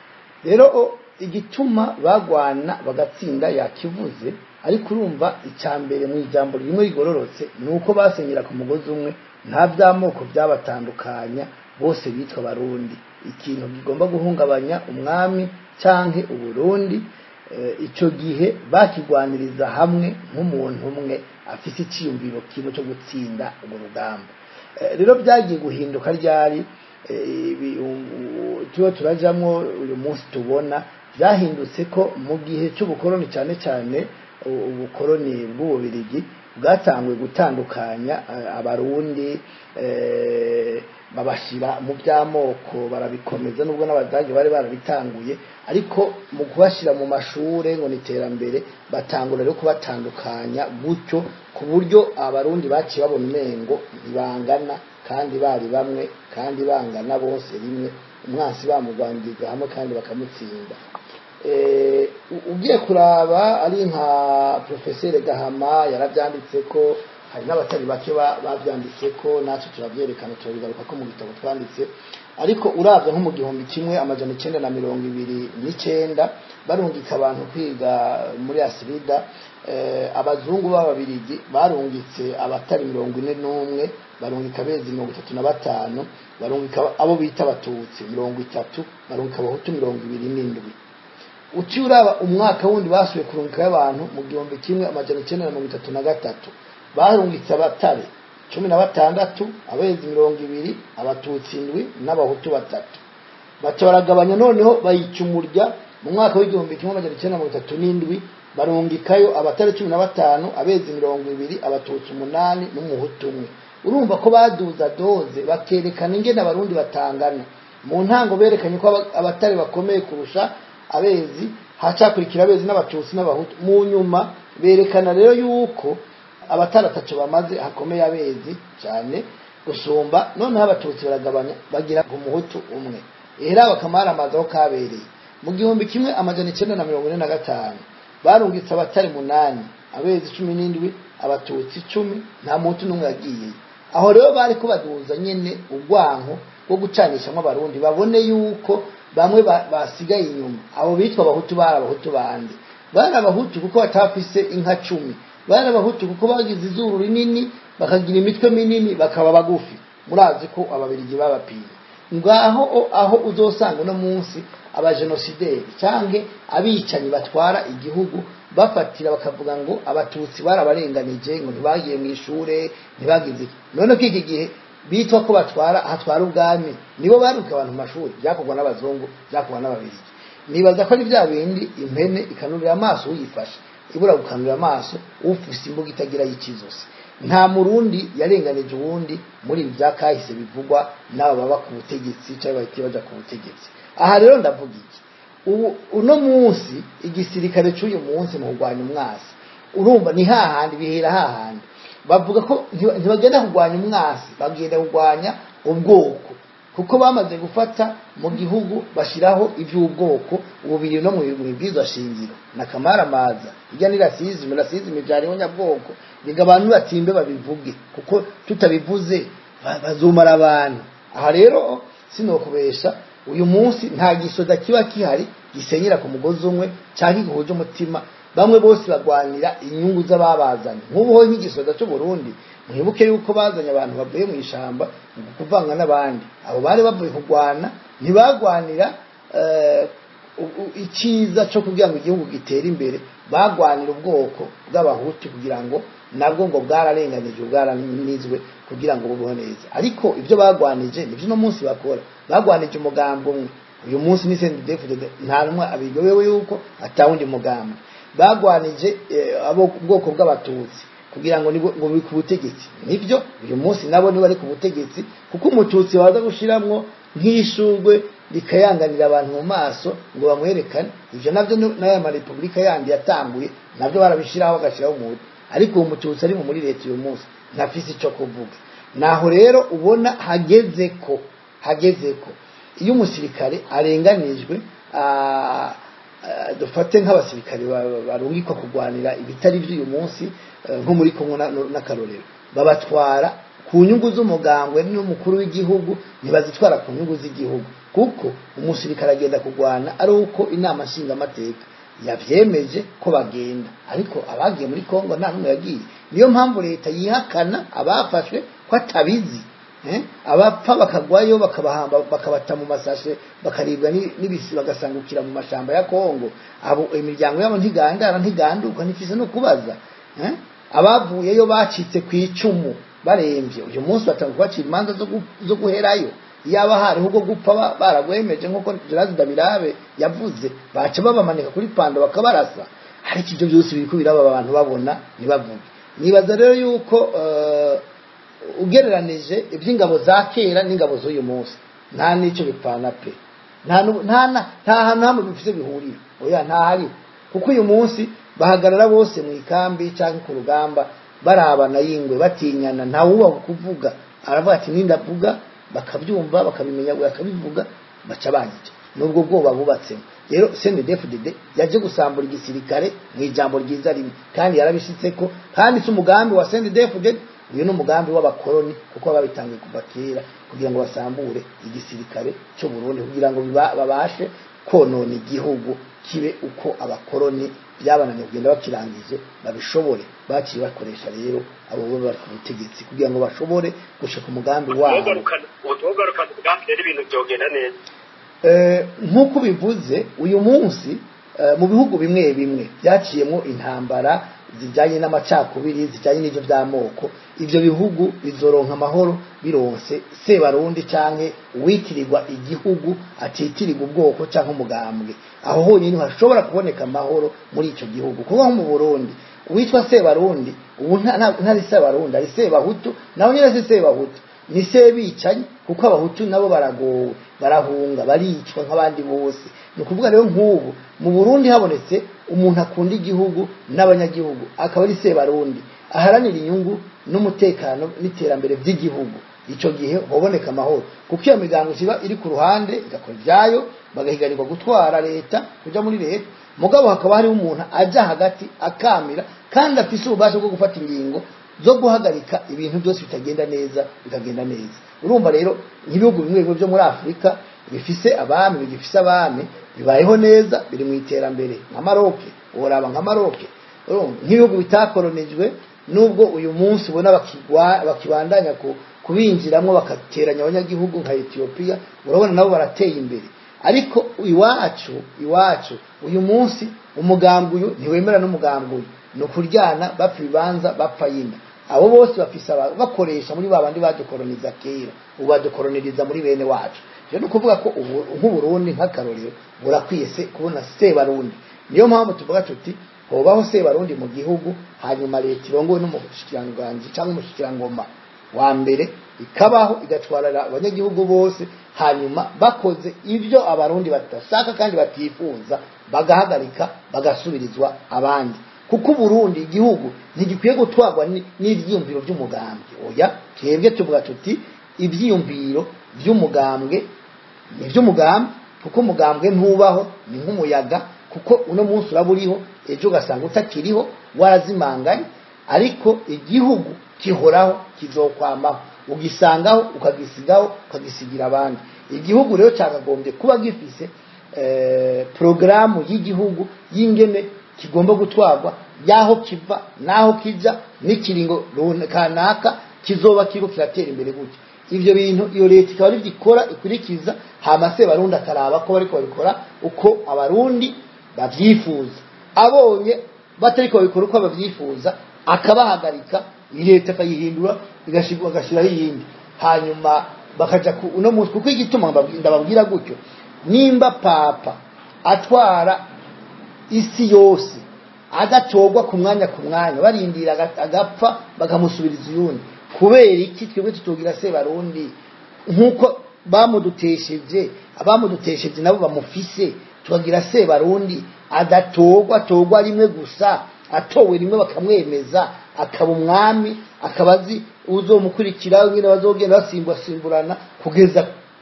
S3: Rero igituma bagwana bagatsinda yakivuze, ariko urumva icya mbere mu ijambo rimwe rigororotse ni uko basenyera ku mugozi umwe, nta by'amoko byabatandukanya, bose bitwa Barundi. Ikintu kigomba guhungabanya umwami canke Uburundi, icyo gihe bakigwaniriza hamwe nk'umuntu umwe afise iciyumviro kimwe cyo gutsinda urwo rugamba. Rero byagiye guhinduka ryari? Tuba turajamwo uyu munsi, tubona byahindutse ko mu gihe cy'ubukoroni, cyane cyane ubukoroni bw'Ububirigi bwatanguye gutandukanya Abarundi, babashyira mu by'amoko, barabikomeza nubwo n'Abadage bari barabitanguye, ariko mu kubashyira mu mashure ngo ni iterambere, batangura rero kubatandukanya gutyo, ku buryo Abarundi baciye babona umengo ntibangana kandi bari bamwe kandi bangana bose rimwe, umwansi bamugwaniriza hamwe kandi bakamutsinda. Ugiye kuraba ari nka Professeur Gahama yarabyanditse ko hari n'abatari bake babyanditse ko, natwe turabyerekana, turabigaruka ko mu gitabo twanditse. Ariko uravye nko mu 1929 barungika abantu kwiga muri Asirida, abazungu b'Ababirigi barungitse abatari 41, barungika abezi 35, barungika abo bita Abatutsi 30, barungika Abahutu 27. Uciye uraba umwaka wundi basubiye kurungikayo abantu mu 1933, barungitse abatare 16, abezi 20, Abatutsi 7 n'Abahutu 3. Baca baragabanya, noneho bayica umurya. Mu mwaka w'1937 barungikayo abatare 15, abezi 20, Abatutsi 8 n'Umuhutu 1. Urumva ko baduza dose, bakerekana ingene Abarundi batangana. Mu ntango berekanye ko abatare bakomeye kurusha abezi, hacakurikira abezi n'Abatutsi n'Abahutu. Mu nyuma berekana rero yuko abatari atatu bamaze, hakomeye abezi cyane gusumba, noneho Abatutsi baragabanya bagira Umuhutu 1. Ehera bakamaramaza aho kabereye mu 1945, barungitse abatari 8, abezi 17, Abatutsi 10, nta Muhutu n'umwe yagiye. Aho rero bari kubaduza nyene urwanko rwo gucanishamo Abarundi, babone yuko bamwe basigaye inyuma, abo bitwa Abahutu bari Abahutu bandi. Bari abahutu kuko batafise inka 10, bari abahutu kuko bagize izuru rinini, bakagira imitwe minini, bakaba bagufi. Murazi ko ababirigi babapiye. Ngaho aho uzosanga no munsi abajenosideri canke abicanyi batwara igihugu bafatira bakavuga ngo abatutsi barabarenganije, ngo ntibagiye mu ishure, ntibagize. None ko iki gihe bitwa ko batwara hatwara ubwami, nibo baruka abantu mashuri, byakorwa n'abazungu, byakorwa n'ababirigi. Nibaza ko ari bya bindi impene ikanurira amaso uyifashe, ibura gukanurira amaso ufise imbuga itagira yikizose. Nta murundi yarenganije uwundi muri ibi byakahise bivugwa n'aba baba ku butegetsi cyangwa bahita baja ku butegetsi. Aha rero ndavuga iki, ubu uno munsi igisirikare cy'uyu munsi mu kurwanya umwasi, urumva ni hahandi bihera hahandi bavuga ko ntibagenda kurwanya umwasi, bagenda kurwanya ubwoko, kuko bamaze gufata mu gihugu bashiraho iby'ubwoko ubu biri no mu bibwirizwa shingiro na kamaramaza ijya ni racisme, racisme byariho nyabwoko. Biga abantu batimbe babivuge, kuko tutabivuze bazumara abantu. Aha rero sinokubesha, uyu munsi nta gisoda kiba kihari gisenyera ku mugozi umwe cyangwa gihuje umutima. Bamwe bose bagwanira inyungu z'ababazanye. Nk'ubu ho nk'igisoda cy'u Burundi, mwibuke yuko bazanye abantu bavuye mu ishamba kuvanga n'abandi. Abo bari bavuye kurwana, ntibagwanira icyiza cyo kugira ngo igihugu gitere imbere, bagwanira ubwoko bw'abahutu kugira ngo nabwo ngo bwararenganijwe, bwaranizwe kugira ngo bubeho neza. Ariko ibyo bagwanije nibyo no munsi bakora. Bagwanije umugambo umwe. Uyu munsi ni CNDD-FDD, nta numwe abigobewe yuko atawundi mugambo. Bagwanije abo ubwoko bw'abatutsi kugira ngo ngo biri ku butegetsi. Nibyo uyu munsi nabo ni bari ku butegetsi, kuko umututsi waza gushiramwo nk'ishurwe rikayanganira abantu mu maso ngo bamwerekane. Ivyo navyo n'aya ma republika yandi yatanguye navyo barabishiraho bagashiraho umuhutu, ariko uwo mututsi ari muri leta uyu munsi ntafise ico kuvuga. Naho rero ubona hageze ko iyo umusirikare arenganijwe, dufate nk'abasirikare barungikwa kurwanira ibitari by'uyu munsi, nko muri Kongo n'akarorero, babatwara ku nyungu z'umugambwe n'umukuru w'igihugu, ntibazitwara ku nyungu z'igihugu, kuko umusirikare agenda kurwana ari uko inama nshingamateka yavyemeje ko bagenda. Ariko abagiye muri Kongo nta n'umwe yagiye. Niyo mpamvu leta yihakana abafashwe ko atabizi. Abapfa bakagwayo, bakabahamba, bakabata mu masashe, bakaribwa n'ibisi, bagasangukira mu mashamba ya Kongo. Abo imiryango yabo ntigandara, ntiganduka, ntifise no kubaza. Abavuyeyo bacitse ku icumu baremvye, uyu munsi batanga kubacira imanza zo guherayo. Yaba hariho ubwo gupfa baragwemeje nk'uko Gerard Dabirabe yavuze, baca babamanika kuri pando bakabarasa. Ariko ibyo byose biriko biraba abantu babona ntibavuge. Nibaza rero yuko ugereranije iby'ingabo za kera n'ingabo z'uyu munsi nta n'icyo bipfana pe, nta hantu hamwe bifise bihurira, oya ntahari. Kuko uyu munsi bahagarara bose mu ikambi cyangwa ku rugamba barabana yingwe, batinyana, nta wubaha kuvuga. Aravuga ati nindavuga bakabyumva, bakabimenya, bakabivuga, baca banyica. Nubwo bwoba bubatsemo. Rero CNDD-FDD yaje gusambura igisirikare mu ijambo ryiza rimwe, kandi yarabishitseko. Kandi si umugambi wa CNDD-FDD, uyu ni umugambi w'abakoroni, kuko babitangiye kuva kera kugira ngo basambure igisirikare cy'u Burundi, kugira ngo babashe konona igihugu kibe uko abakoroni byabananiye kugenda bakirangije babishobore. Baciye bakoresha rero abo bo bari ku butegetsi kugira ngo bashobore gushika umugambi wabo. Nk'uko bivuze uyu munsi mu bihugu bimwe bimwe byaciyemo intambara zijyanye n'amacakubiri, zijyanye n'ibyo by'amoko, ibyo bihugu bizoronka amahoro bironse Sebarundi canke uwitirirwa igihugu atitirirwa ubwoko canke umugambwe. Aho honyine hashobora kuboneka amahoro muri ico gihugu. Kuko nko mu Burundi uwitwa Sebarundi ubu ntari Sebarundi, ari Sebahutu, naho nyine si Sebahutu, ni Sebicanyi, kuko abahutu nabo baragowe, barahunga, baricwa nk'abandi bose. Ni ukuvuga rero nk'ubu mu Burundi habonetse umuntu akunda igihugu n'abanyagihugu akaba ari Sebarundi, aharanira inyungu n'umutekano n'iterambere by'igihugu, ico gihe hoboneka amahoro. Kuko iyo migango iba iri ku ruhande igakora ibyayo, bagahiganirwa gutwara leta, kuja muri leta, mugabo hakaba hariho umuntu aja hagati akamira, kandi afise ububasha bwo gufata ingingo zo guhagarika ibintu byose bitagenda neza bikagenda neza. Urumva rero nk'ibihugu bimwe bimwe byo muri Afrika bifise abami, bigifise abami, bibayeho neza, biri mu iterambere, nka Maroc. Woraba nka Maroc, nk'ibihugu bitakoronijwe, nubwo uyu munsi ubona bakibandanya kubinjiramwo bakateranya abanyagihugu, nka Ethiopia, urabona nabo barateye imbere. Ariko iwacu uyu munsi umugambi uyu ntiwemera n'umugambi uyu, ni ukuryana, bapfa ibibanza, bapfa yinda. Abo bose bafise bakoresha muri babandi badukoroniza kera, ubu badukoroniriza muri bene wacu. Rero ni ukuvuga ko nk'Uburundi nk'akarorero burakwiye se kubona Sebarundi. Niyo mpamvu tuvuga tuti hobaho Sebarundi mu gihugu, hanyuma leta irongowe n'umushikiranganji cyangwa umushikirangoma wa mbere ikabaho, igatwarira abanyagihugu bose, hanyuma bakoze ibyo Abarundi badashaka kandi batifuza bagahagarika, bagasubirizwa abandi. Kuko Uburundi igihugu ntigikwiye gutwarwa n'ivyiyumviro by'umugambwe. Oya, twebwe tuvuga tuti ivyiyumviro by'umugambwe ni ivy'umugambwe, kuko umugambwe ntubaho, ni nk'umuyaga, kuko uno munsi uraba uriho, ejo ugasanga utakiriho, warazimanganye. Ariko igihugu kihoraho, kizokwamaho, ugisangaho, ukagisigaho, ukagisigira abandi. Igihugu rero cyakagombye kuba gifise porogaramu y'igihugu y'ingene kigomba gutwarwa, y'aho kiva n'aho kija, n'ikiringo kanaka kizoba kiriko kiratera imbere gutya. Ivyo bintu iyo leta ikaba arivyo ikora, ikurikiza, hama Sebarundi akaraba ko bariko babikora uko Abarundi bavyifuza. Abonye batariko babikora uko bavyifuza, akabahagarika, leta akayihindura, agashiraho iyindi, hanyuma bakaja ku uno munsi. Kuko igituma ndababwira gutyo, nimba papa atwara isi yose adatorwa ku mwanya ku mwanya, barindira agapfa bakamusubiriza uyundi, kubera iki twebwe tutogira Sebarundi nk'uko bamudutesheje? Abamudutesheje nabo bamufise. Tukagira Sebarundi adatorwa, atorwa rimwe gusa, atowe rimwe bakamwemeza, akaba umwami, akaba azi uzomukurikira, nyine bazogenda basimbasimburana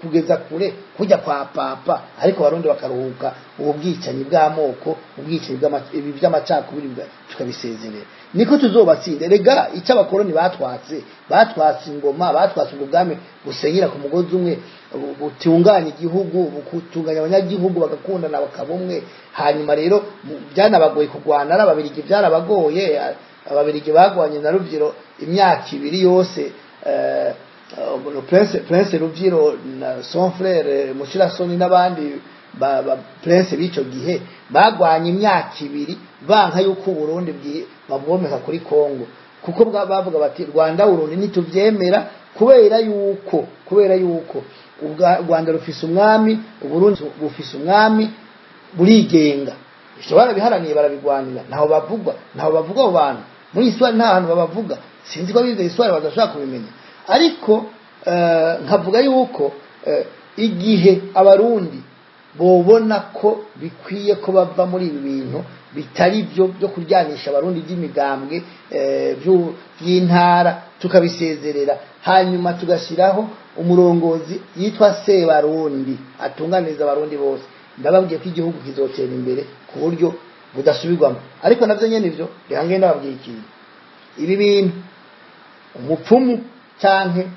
S3: kugeza kure kujya kwa papa. Ariko Abarundi bakaruhuka ubu bwicanyi bw'amoko, ubwicanyi ibi by'amacakubiri, tukabisezerera, niko tuzobatsinda. Rega icyo abakoroni batwatse, batwatse ingoma, batwatse ubwo bwami busenyera ku mugozi umwe, butunganya igihugu, butunganya abanyagihugu, bagakundana, bakaba umwe. Hanyuma rero byanabagoye kurwana ari Ababirigi, byarabagoye. Ababirigi bagwanye na Rubyiro imyaka 2 yose, Prince Rubyiro na son frère Mushirasoni n'abandi ba prince b'icyo gihe bagwanye imyaka 2, banka yuko Burundi babwomeka kuri Kongo, kuko bavuga bati Rwanda Burundi ntituvyemera, kubera yuko Rwanda rufise umwami, Uburundi bufise umwami, burigenga. Ivyo barabiharaniye, barabigwanira. Ntaho bavugwa, ntaho bavuga abo bantu muri histoire, nta hantu babavuga. Sinzi ko bize histoire badashobora kubimenya. Ariko nkavuga yuko igihe Abarundi bobona ko bikwiye ko bava muri ibi bintu bitari byo byo kuryanisha Abarundi, by'imigambwe, by'intara, tukabisezerera, hanyuma tugashyiraho umurongozi yitwa Sebarundi atunganiriza Abarundi bose, ndababwiye ko igihugu kizotera imbere ku buryo budasubirwamo. Ariko navyo nyene ivyo, reka ngende ndababwiye ikintu: ibi bintu umupfumu canke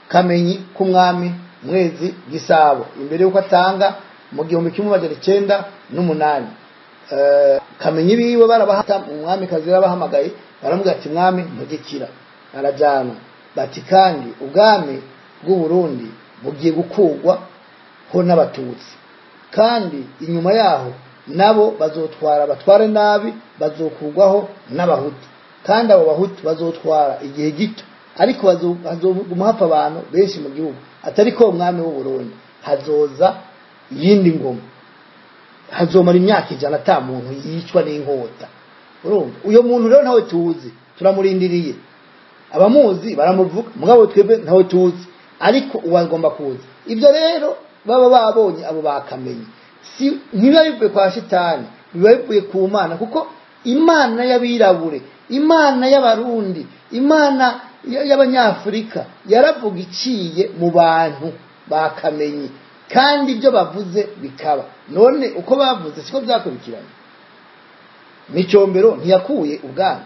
S3: Kamenyi k'umwami Mwezi Gisabo, imbere yuko atanga mu 1908, Kamenyi biwe barabahata, umwami kazi yarabahamagaye, baramubwira ati: "Mwami ntugikira." Arajana, bati: "Kandi ubwami bw'u Burundi bugiye gukugwa ho n'Abatutsi, kandi inyuma yaho nabo bazotwara, batware nabi, bazokugwaho n'Abahutu, kandi abo Bahutu bazotwara igihe gito, ariko hazoguma hapfa abantu benshi mu gihugu. Atari ko umwami w'u Burundi hazoza iyindi ngoma, hazomara imyaka 100 ata muntu yicwa n'inkota." Urumva, uyo muntu rero ntawe tuzi, turamurindiriye. Abamuzi baramuvuga, mugabo twebwe ntawe tuzi, ariko uwagomba kuza. Ibyo rero baba babonye abo bakamenye, si ntibiba bivuye kwa shitani, biba bivuye ku Mana, kuko Imana y'abirabure, Imana y'Abarundi, Imana y'Abanyafurika yaravuga iciye mu bantu bakamenye, kandi ibyo bavuze bikaba. None uko bavuze siko byakurikiranye? Micombero ntiyakuye ubwami?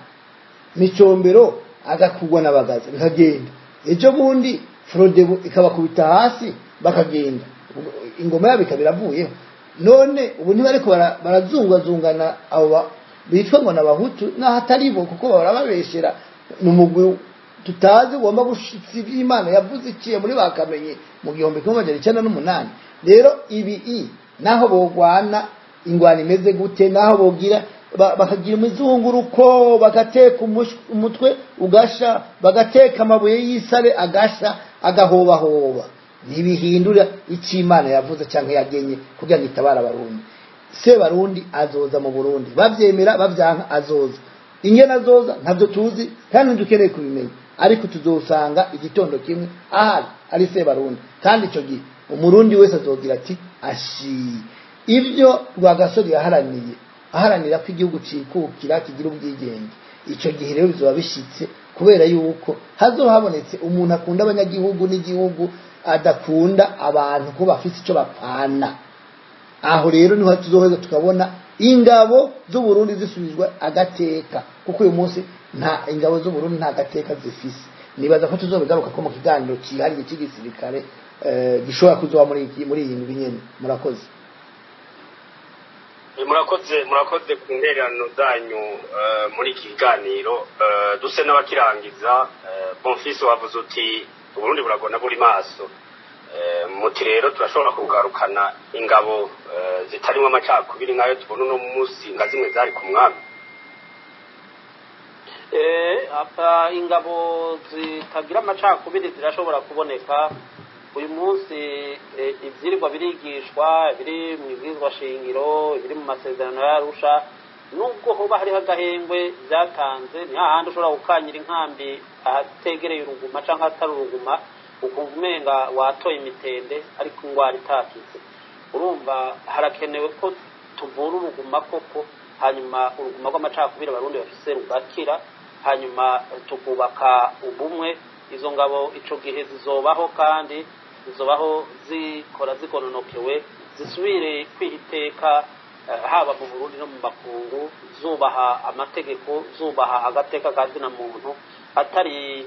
S3: Micombero agakugwa n'Abagaza, bikagenda. Ejo bundi Frodebu ikabakubita hasi, bakagenda. Ingoma yabo ikaba iravuyeho. None ubu ntibariko barazungazungana abo bitwa ngo n'abahutu, naho atari bo, kuko bahora babeshera. Ni umugwi tutazi ugomba gushitsa Imana yavuze iciye muri bakamenye mu 1998. Rero ibi i naho bogwana ingwano imeze gute, naho bogira bakagira imizunguruko, bagateka umutwe ugasha, bagateka amabuye y'isare agasha agahobahoba, ntibihindura icyo Imana yavuze cyangwa yagenye kugira ngo itabare Abarundi. Se Barundi azoza mu Burundi, bavyemera bavyanka azoza. Ingene azoza ntabyo tuzi kandi ntidukeneye kubimenya, ariko tuzosanga igitondo kimwe ahari ari se Barundi, kandi icyo gihe Umurundi wese azogira ati ashi ibyo Rwagasore yaharaniye, aharanira ko igihugu cikukira kigira ubwigenge. Icyo gihe rero bizoba bishitse, kubera yuko hazoba habonetse umuntu akunda abanyagihugu n'igihugu, adakunda abantu ko bafise icyo bapfana. Aho rero niho tuzoheza tukabona ingabo z'Uburundi zisubizwa agateka, kuko uyu munsi nta ingabo z'Uburundi nta gateka zifise. Nibaza ko tuzobigaruka ko mu kiganiro cyihariye cy'igisirikare gishobora kuzoba muri iyi ndwi nyene. Murakoze.
S1: Murakoze ku ntererano zanyu muri iki kiganiro. Duse n'abakirangiza, Bonfils, wavuze uti Uburundi buragona buri maso, muti rero turashobora kugarukana ingabo zitarimo amacakubiri nk'ayo tubona uno munsi, nka zimwe zari ku mwami.
S2: Ingabo zitagira amacakubiri zirashobora kuboneka uyu munsi. Ivyirwa birigishwa, biri mu ibwirizwa shingiro, ibiri mu masezerano ya Arusha, nubwo hoba hariho agahengwe byatanze. Ni hahandi ushobora gukanyira inkambi ahategereye uruguma canke ahatari uruguma, ukumva umenga watoye imitende, ariko ingwara itakize. Urumva harakenewe ko tuvura uruguma koko, hanyuma uruguma rw'amacakubiri Abarundi bafise rugakira, hanyuma tukubaka ubumwe. Izo ngabo ico gihe zizobaho, kandi zizobaho zikora zigononokewe, zisubire kwiha iteka haba mu Burundi no mu makungu, zubaha amategeko, zubaha agateka ka zina muntu, atari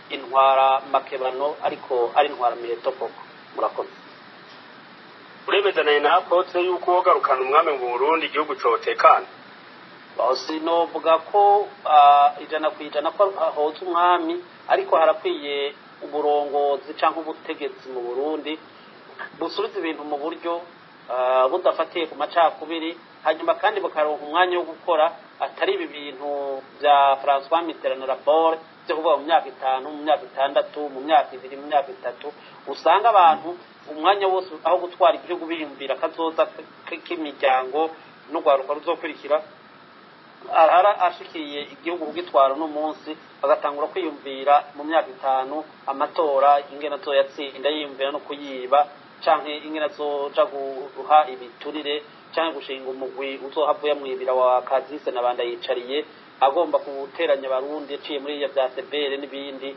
S2: intwara makebano ariko ari intwara miheto koko. Murakoze.
S1: Uremezanaye na Apotre yuko wogarukana umwami mu Burundi igihugu cotekana?
S2: Sinovuga ko 100% ko hoza umwami, ariko harakwiye uburongozi canke ubutegetsi mu Burundi busubiza ibintu mu buryo budafatiye ku macakubiri, hanyuma kandi bukaronka umwanya wo gukora, atari ibi bintu bya François Mitterrand na rapport byo kuvuga mu myaka 5, mu myaka 6, mu myaka 2, mu myaka 3, usanga abantu umwanya wose aho gutwara igihugu biyumvira kazoza k'imiryango n'urwaruka ruzokurikira, arara ashikiye igihugu kugitwara uno munsi bagatangura kwiyumvira mu myaka 5 amatora ingene azoyatsinda, yiyumvira no kuyiba canke ingene azoja guha ibiturire canke gushinga umugwi uzohava uyamwibira wa Kazise na banda yicariye, agomba guteranya Abarundi aciye muri iya bya CBR n'ibindi.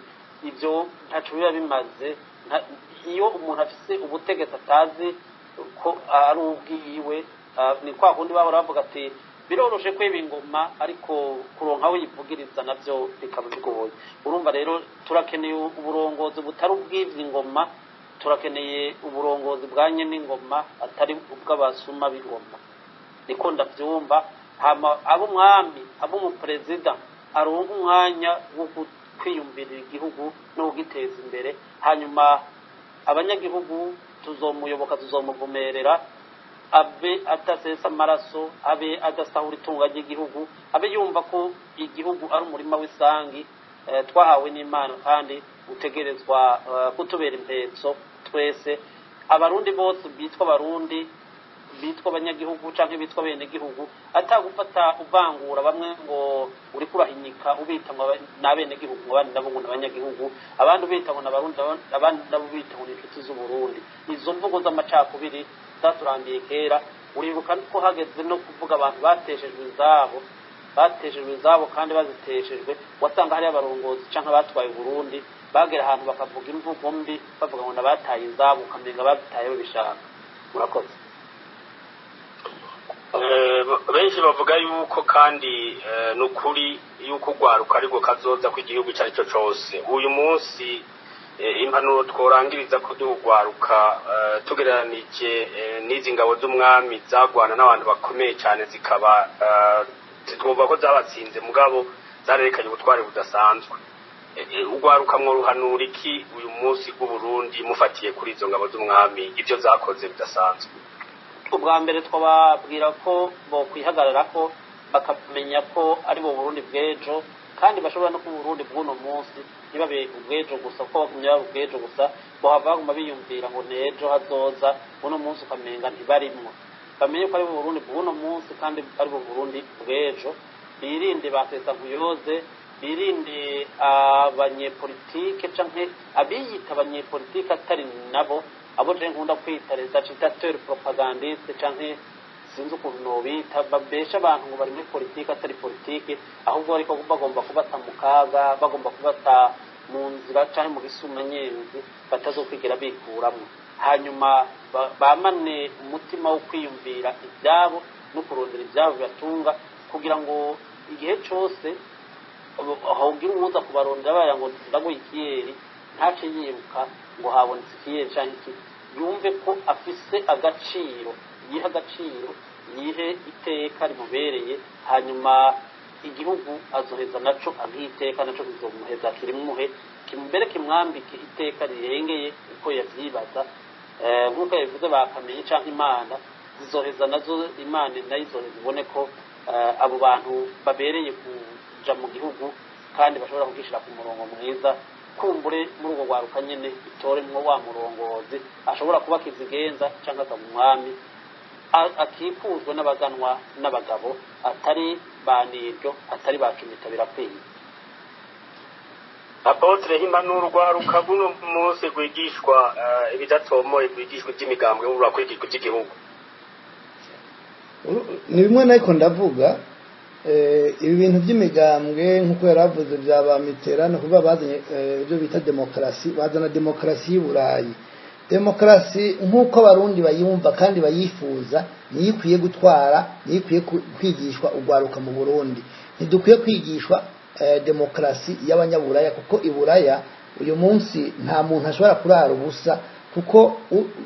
S2: Ivyo ntaco biba bimaze. Iyo umuntu afise ubutegetsi atazi ko ari ubwiwe, ni kwa kundi bahora bavuga ati biroroshe kwiba ingoma, ariko kuronka aho uyivugiriza navyo bikaba bigoye. Urumva rero turakeneye uburongozi butari ubw'ivyo ingoma, turakeneye uburongozi bwa nyene ingoma, atari ubw'abasuma b'ingoma. Niko ndavyumva. Hama abo umwami, abo umuperezida aronka umwanya wo kwiyumvirira igihugu no kugiteza imbere, hanyuma abanyagihugu tuzomuyoboka, tuzomuvomerera, abe adasesa amaraso, abe adasahura itunga ry'igihugu, abe yumva ko igihugu ari umurima w'isangi twahawe n'Imana, kandi utegerezwa kutubera impetso twese. Abarundi bose bitwa Abarundi, bitwa abanyagihugu canke bitwa abenegihugu, atagufata uvangura bamwe ngo uriko urahinyika ubita ngo n'abenegihugu, abandi nabo ngo n'abanyagihugu, abandi ubita ngo n'Abarundi, abandi nabo ubita ngo n'inshuti z'Uburundi. Izo mvugo z'amacakubiri zaturambiye kera. Uribuka ko hageze no kuvuga abantu bateshejwe izabo, bateshejwe izabo kandi baziteshejwe, wasanga hariyo abarongozi canke abatwaye Burundi bagera ahantu bakavuga imvugo mbi, bavuga ngo nabataye izabo, ukamenga babitaye babishaka. Murakoze.
S1: Benshi bavuga yuko kandi nukuri yuko urwaruka ariko kazoza kw'igihugu icyo ari cyo cyose. Uyu munsi Impanuro tworangiriza ko duhugwaruka tugereranije n'izi ngabo z'umwami zagwana n'abantu bakomeye cyane, zikaba twumva ko zabatsinze mugabo zarerekanye ubutwari budasanzwe. Ugwaruka mworuhanura iki uyu munsi w'Uburundi mufatiye kuri izo ngabo z'umwami ibyo zakoze bidasanzwe?
S2: Ubwa mbere twababwira ko bokwihagarara ko bakamenya ko ari bo Burundi bw'ejo, kandi bashobora no kuba Burundi bw'uno munsi, ntibabe ubw'ejo gusa, kuko bagumye baba ubw'ejo gusa bohava baguma biyumvira ngo n'ejo hazoza, uno munsi ukamenga ntibarimwo. Bamenye ko ari bo Burundi bw'uno munsi kandi ari bo Burundi bw'ejo. Birinde ba Nkuyoze, birinde abanyepolitike canke abiyita abanyepolitike atari nabo, abo je nkunda kwita les agitateurs propagandistes canke sinzi ukuntu nobita, babesha abantu ngo bari muri politike atari politike, ahubwo ariko bagomba kubata mu kaga, bagomba kubata mu nzira canke mu gisumanyenzi batazokwigera bikuramwo. Hanyuma bamane umutima wo kwiyumvira ibyabo no kurondera ibyabo bibatunga, kugira ngo igihe cose hogira uwuza kubarondera baya ngo ndaguha ikiyeri, ntace yiruka ngo habonetse ikiyeri canke iki, yumve ko afise agaciro, yihe agaciro, yihe iteka rimubereye. Hanyuma igihugu azoheza naco agihe iteka, naco kizomuheza kirimuhe kimbere kimwambike iteka rirengeye uko yavyibaza. Nk'uko yabivuze bakamenye canke Imana zizoheza nazo, Imana nayo izoheza ibone ko abo bantu babereye kuja mu gihugu kandi bashobora kugishira ku murongo mwiza. Kumbure muri urwo rwaruka nyene itoremwo wa murongozi ashobora kuba kizigenza canke akaba umwami, akikujwe n'abaganwa n'abagabo, atari ba niryo, atari ba cumita birakwiye.
S1: Apotre, impanuro urwaruka buno munsi rwigishwa ibidatomoye, rwigishwa iby'imigambwe, rurakwigishwa iby'igihugu.
S3: Ni bimwe nariko ndavuga, ibi bintu by'imigambwe nk'uko yaravuze bya ba Mitterrand, ni ukuvuga bazanye ibyo bita demokarasi, bazana demokarasi y'i Burayi. Demokarasi nk'uko Abarundi bayumva kandi bayifuza niyo ikwiye gutwara, niyo ikwiye kwigishwa urwaruka mu Burundi. Ntidukwiye kwigishwa demokarasi y'abanyaburaya, kuko i Buraya uyu munsi nta muntu ashobora kurara ubusa, kuko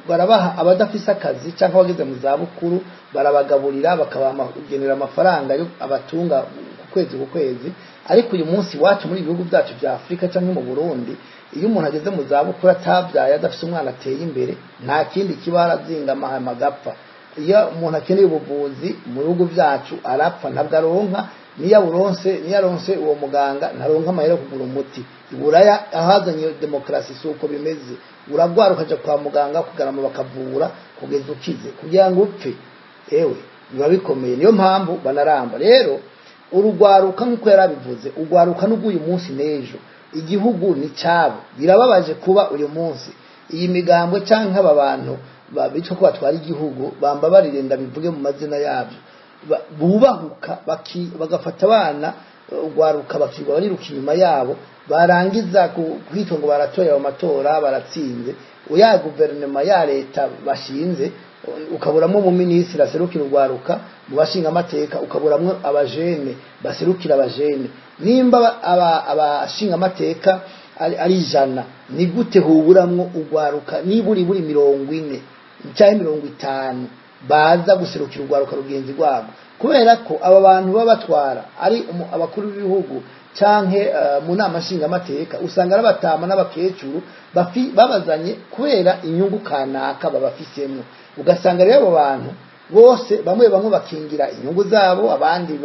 S3: barabaha abadafise akazi cyangwa abageze mu zabukuru, barabagaburira, bakabagenera amafaranga yo abatunga ku kwezi ku kwezi. Ariko uyu munsi iwacu muri ibihugu byacu bya Afurika cyangwa mu Burundi, iyo umuntu ageze mu zabukuru atabyaye, adafise umwana ateye imbere, nta kindi kiba, arazinga amahama agapfa. Iyo umuntu akeneye ubuvuzi mu bihugu byacu arapfa, ntabwo aronka, niyo aburonse, niyo aronse uwo muganga, ntaronka amahera yo kugura umuti. Iburaya ahazanye demokarasi si uko bimeze. Uragwara ukaja kwa muganga kugarama, bakavura kugeza ukize. Kugira ngo upfe ewe biba bikomeye, niyo mpamvu banaramba. Rero urugwaruka nk'uko yarabivuze, urwaruka n'ubw'uyu munsi n'ejo, igihugu ni cyabo. Birababaje kuba uyu munsi iyi migambwe canke aba bantu bitwa ko batwara igihugu, bambabarire ndabivuge mu mazina yabyo, bubahuka bagafata abana urwaruka bakirwa bariruka inyuma yabo, barangiza kwitwa ngo baratoye ayo matora baratsinze, ya guverinoma ya leta bashinze ukaburamo umuminisitiri aserukira urwaruka mu bashinga amateka, ukaburamwo abajene baserukira abajene. Nimba abashinga amateka ari 100, ni gute huburamwo urwaruka niburi buri 40 cyangwa 50 baza guserukira urwaruka rugenzi rwabo? Kubera ko aba bantu baba batwara ari abakuru b'ibihugu canke mu nama nshingamateka, usanga ari abatama n'abakecuru babazanye kubera inyungu kanaka babafisemwo. Ugasanga rero abo bantu bose bamwe bamwe bakingira inyungu zabo, abandi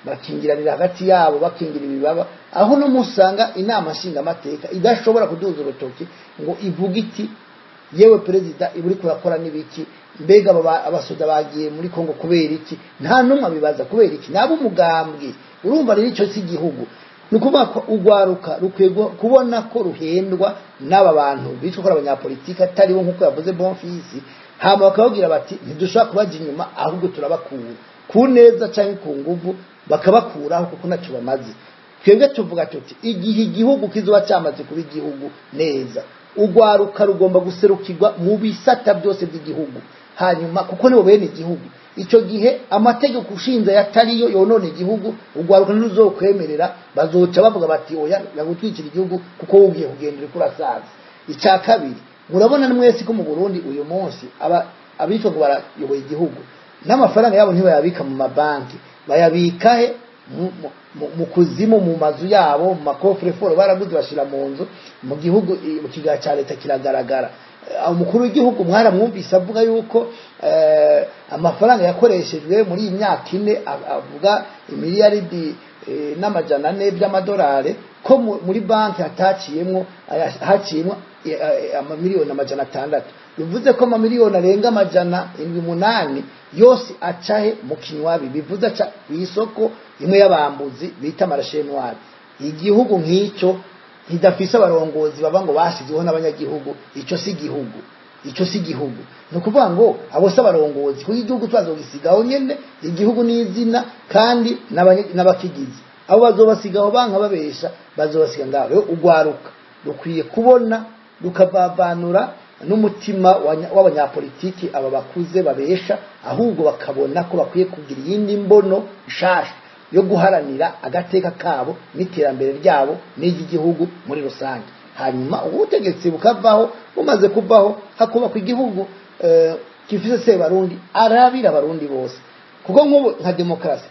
S3: bakingiranira hagati yabo, bakingira ibibaba, aho no musanga inama nshingamateka idashobora kuduza urutoki ngo ivuge iti yewe perezida, iburi kurakora n'ibiki, mbega abasoda bagiye muri Kongo kubera iki? Nta numwe abibaza kubera iki, nabo umugambwe. Urumva rero icyo si igihugu. Ni ukuvuga ko urwaruka rukwiye kubona ko ruhendwa n'aba bantu bitwa ko ari abanyapolitiki atari bo, nk'uko yavuze Bonfils, hama bakababwira bati ntidushobora kubaja inyuma, ahubwo turabakura ku neza cyangwa ku nguvu, bakabakuraho kuko ntacyo bamaze. Twebwe tuvuga tuti igihe igihugu kizoba cyamaze kuba igihugu neza, urwaruka rugomba guserukirwa mu bisata byose by'igihugu, hanyuma kuko nibo bene igihugu. Icyo gihe amategeko ushinze yatariyo yonona igihugu, urwaruka ntiruzokwemerera, bazoca bavuga bati oya, yagutwikira igihugu kuko wugiye kugenda uriko urasaza. Icya kabiri, murabona mwese ko mu Burundi uyu munsi abitwa ngo barayoboye igihugu n'amafaranga yabo ntibayabika mu mabanki, bayabika he? Mu kuzimu, mu mazu yabo, mu ma coffre-fort baraguze bashira mu nzu. Mu gihugu, mu kigega cya leta kiragaragara. Umukuru w'igihugu mwaramwumvise avuga yuko amafaranga yakoreshejwe muri iyi myaka 4, avuga imiliyaridi 400 by'amadolari, ko muri banki hataciyemwo, haciyemwo amamiliyoni 600. Bivuze ko amamiliyoni arenga 708 yose acahe? Mu kinywabi. Bivuze aca kw'isoko imwe y'abambuzi bita marché noir. Igihugu nk'icyo kidafise abarongozi baba ngo bashyizweho n'abanyagihugu, icyo si igihugu, icyo si igihugu. Ni ukuvuga ngo abo si abarongozi, kuko igihugu tubazogisigaho nyene. Igihugu ni izina kandi n'abakigize abo bazobasigaho banka babesha, bazobasiga ngaho. Rero ugwaruka rukwiye kubona, rukavavanura n'umutima w'abanyapolitiki aba bakuze babesha, ahubwo bakabona ko bakwiye kugira iyindi mbono nshasha yo guharanira agateka kabo n'iterambere ryabo n'iry'igihugu muri rusange. Hanyuma ubutegetsi bukavaho, bumaze kuvaho hakubakwa igihugu gifise Sebarundi arabira abarundi bose. Kuko nk'ubu nka demokarasi,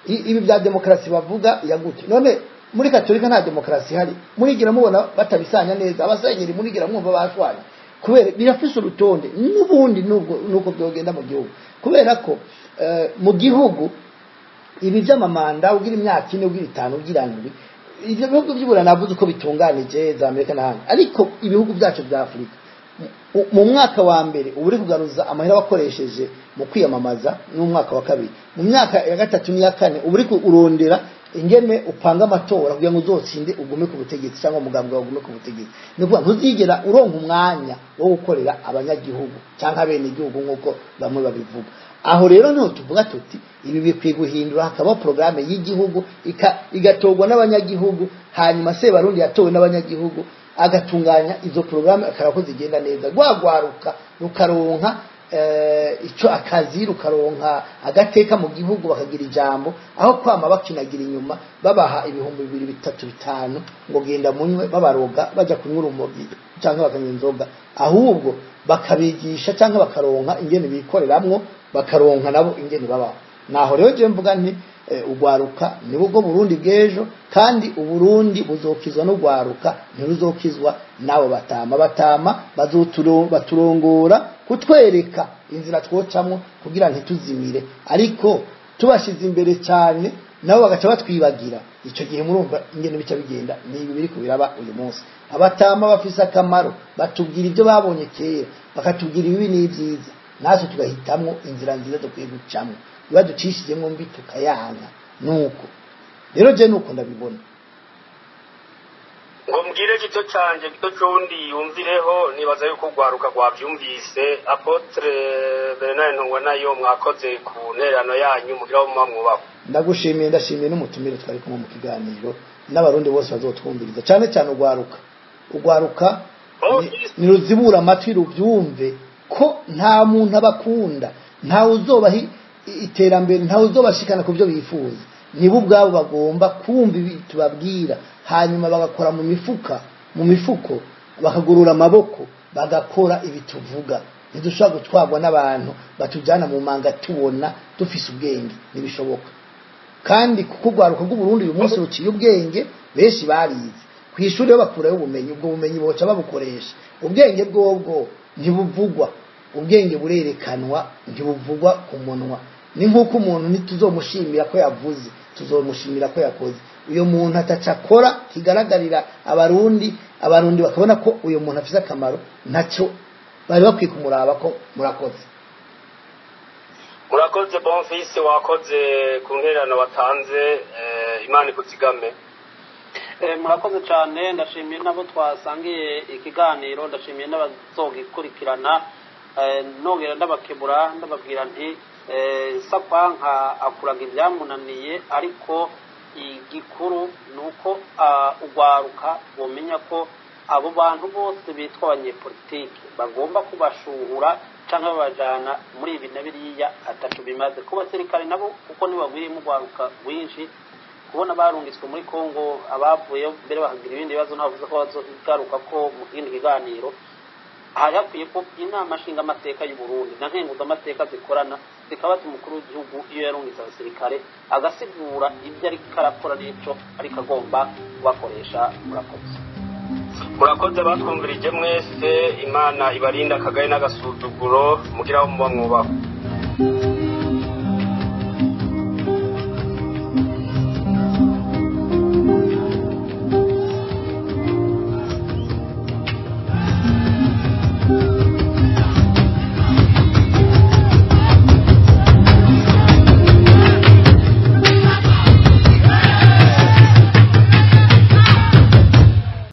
S3: ibi bya demokarasi bavuga yagute? None muri Katolika nta demokarasi ihari? Murigira mubona batabisanya neza abasenyeri? Murigira mwumva bashwanye? Kubera birafise urutonde n'ubundi nubwo nuko byogenda mu gihugu, kubera ko mu gihugu ibi by'amamanda, ugira imyaka 4, ugira 5, ugira 7, ibyo bihugu by'ubura navuze uko bitunganije za Amerika n'ahandi. Ariko ibihugu byacu bya Afurika, mu mwaka wa mbere uba uri kugaruza amahera wakoresheje mu kwiyamamaza, n'umwaka wa kabiri, mu myaka ya gatatu n'iya kane uba uri urondera ingene upanga amatora kugira ngo uzotsinde ugume ku butegetsi, cyangwa umugambwe wawe ugume ku butegetsi. Ni ukuvuga ntuzigera uronka umwanya wo gukorera abanyagihugu cyangwa abenegihugu nk'uko bamwe babivuga. Aho rero niho tuvuga tuti ibi bikwiye guhindura, hakabaho porogaramu y'igihugu igatorwa n'abanyagihugu, hanyuma Sebarundi yatowe n'abanyagihugu agatunganya izo porogaramu, akaraba ko zigenda neza, rwagwaruka rukaronka ico akazi, rukaronka agateka mu gihugu, bakagira ijambo, aho kwama bakinagira inyuma babaha 2000, 3, 5 ngo genda munywe, babaroga bajya kunywa urumogi cyangwa bakanywa inzoga. Ahubwo bakabigisha cyangwa bakaronka ingene bikoreramwo, bakaronka nabo ingene babaho. Naho rero je mvuga nti ugwaruka ni bwo Burundi bw'ejo, kandi Uburundi buzokizwa n'ugwaruka, ntiruzokizwa n'abo batama. Batama baturongora kutwereka inzira twocamwo kugira ntituzimire, ariko tubashize imbere cyane nabo bagaca batwibagira. Icyo gihe murumva ingene bica bigenda. Ni ibi biri kubiraba uyu munsi. Abatama bafise akamaro, batubwira ibyo babonye kera, bakatubwira ibibi n'ibyiza, natwe tugahitamwo inzira nziza dukwiye gucamwo, baducishijemo mbi tukayanga. Nuko rero je nuko ndabibona.
S1: Ngo mbwire gito canje, gito c'uwundi yumvireho. Nibaza yuko urwaruka rwavyumvise. Apôtre Bernard Ntungwa nayo, mwakoze ku ntererano yanyu, mugira muba mwubaho.
S3: Ndagushimiye, ndashimiye n'umutumire twari kumwe mu kiganiro, n'abarundi bose bazotwumviriza, cyane cyane urwaruka. Urwaruka niruzibura amatwi rubyumve ko nta muntu abakunda, ntawe uzobaha iterambere, ntawe uzobashikana ku byo bifuza. Nibo ubwabo bagomba kumva ibi tubabwira, hanyuma bagakora mu mifuka, mu mifuko, bakagurura amaboko, bagakora ibi tuvuga. Ntidushobora gutwarwa n'abantu batujyana mu manga tubona dufise ubwenge, ntibishoboka. Kandi kuko urwaruka rw'Uburundi uyu munsi ruciye ubwenge, benshi barize ku ishuri, yo bakurayo ubumenyi, ubwo bumenyi boca babukoresha. Ubwenge bwobwo ntibuvugwa, ubwenge burerekanwa, ntibuvugwa ku munwa. Ni nk'uko umuntu ntituzomushimira ko yavuze, tuzomushimira ko yakoze. Uyu muntu ataca akora kigaragarira abarundi, abarundi bakabona ko uyu muntu afite akamaro, ntacyo bari bakwiye kumuraba ko. Murakoze.
S1: Murakoze Bonfils, wakoze ku ntererano watanze. Imana ikuzigame.
S2: Murakoze cyane. Ndashimiye n'abo twasangiye ikiganiro, ndashimiye n'abazogikurikirana. Nongera ndabakebura, ndababwira nti Sakwanka akuraga ibyamunaniye, ariko igikuru ni uko ugwaruka bumenya ko abo bantu bose bitwa abanyepolitiki bagomba kubashuhura cyangwa babajyana muri ibi na biriya atatu bimaze ku basirikare nabo, kuko ntibagwiriyemo urwaruka rwinshi. Kubona barungitswe muri Kongo, abavuyeyo mbere bakagira ibindi bibazo, ntavuze ko bazogaruka ko mu kindi kiganiro. Hari hakwiye ko inama nshingamateka y'u Burundi na nkenguzamateka zikorana, zikabaza umukuru w'igihugu iyo yarungitse abasirikare, agasigura ibyo ariko arakora n'ico ariko agomba kubakoresha. Murakoze.
S1: Murakoze batwumvirije mwese. Imana ibarinda akagaye n'agasuzuguro, mugira aho muba mwubaho.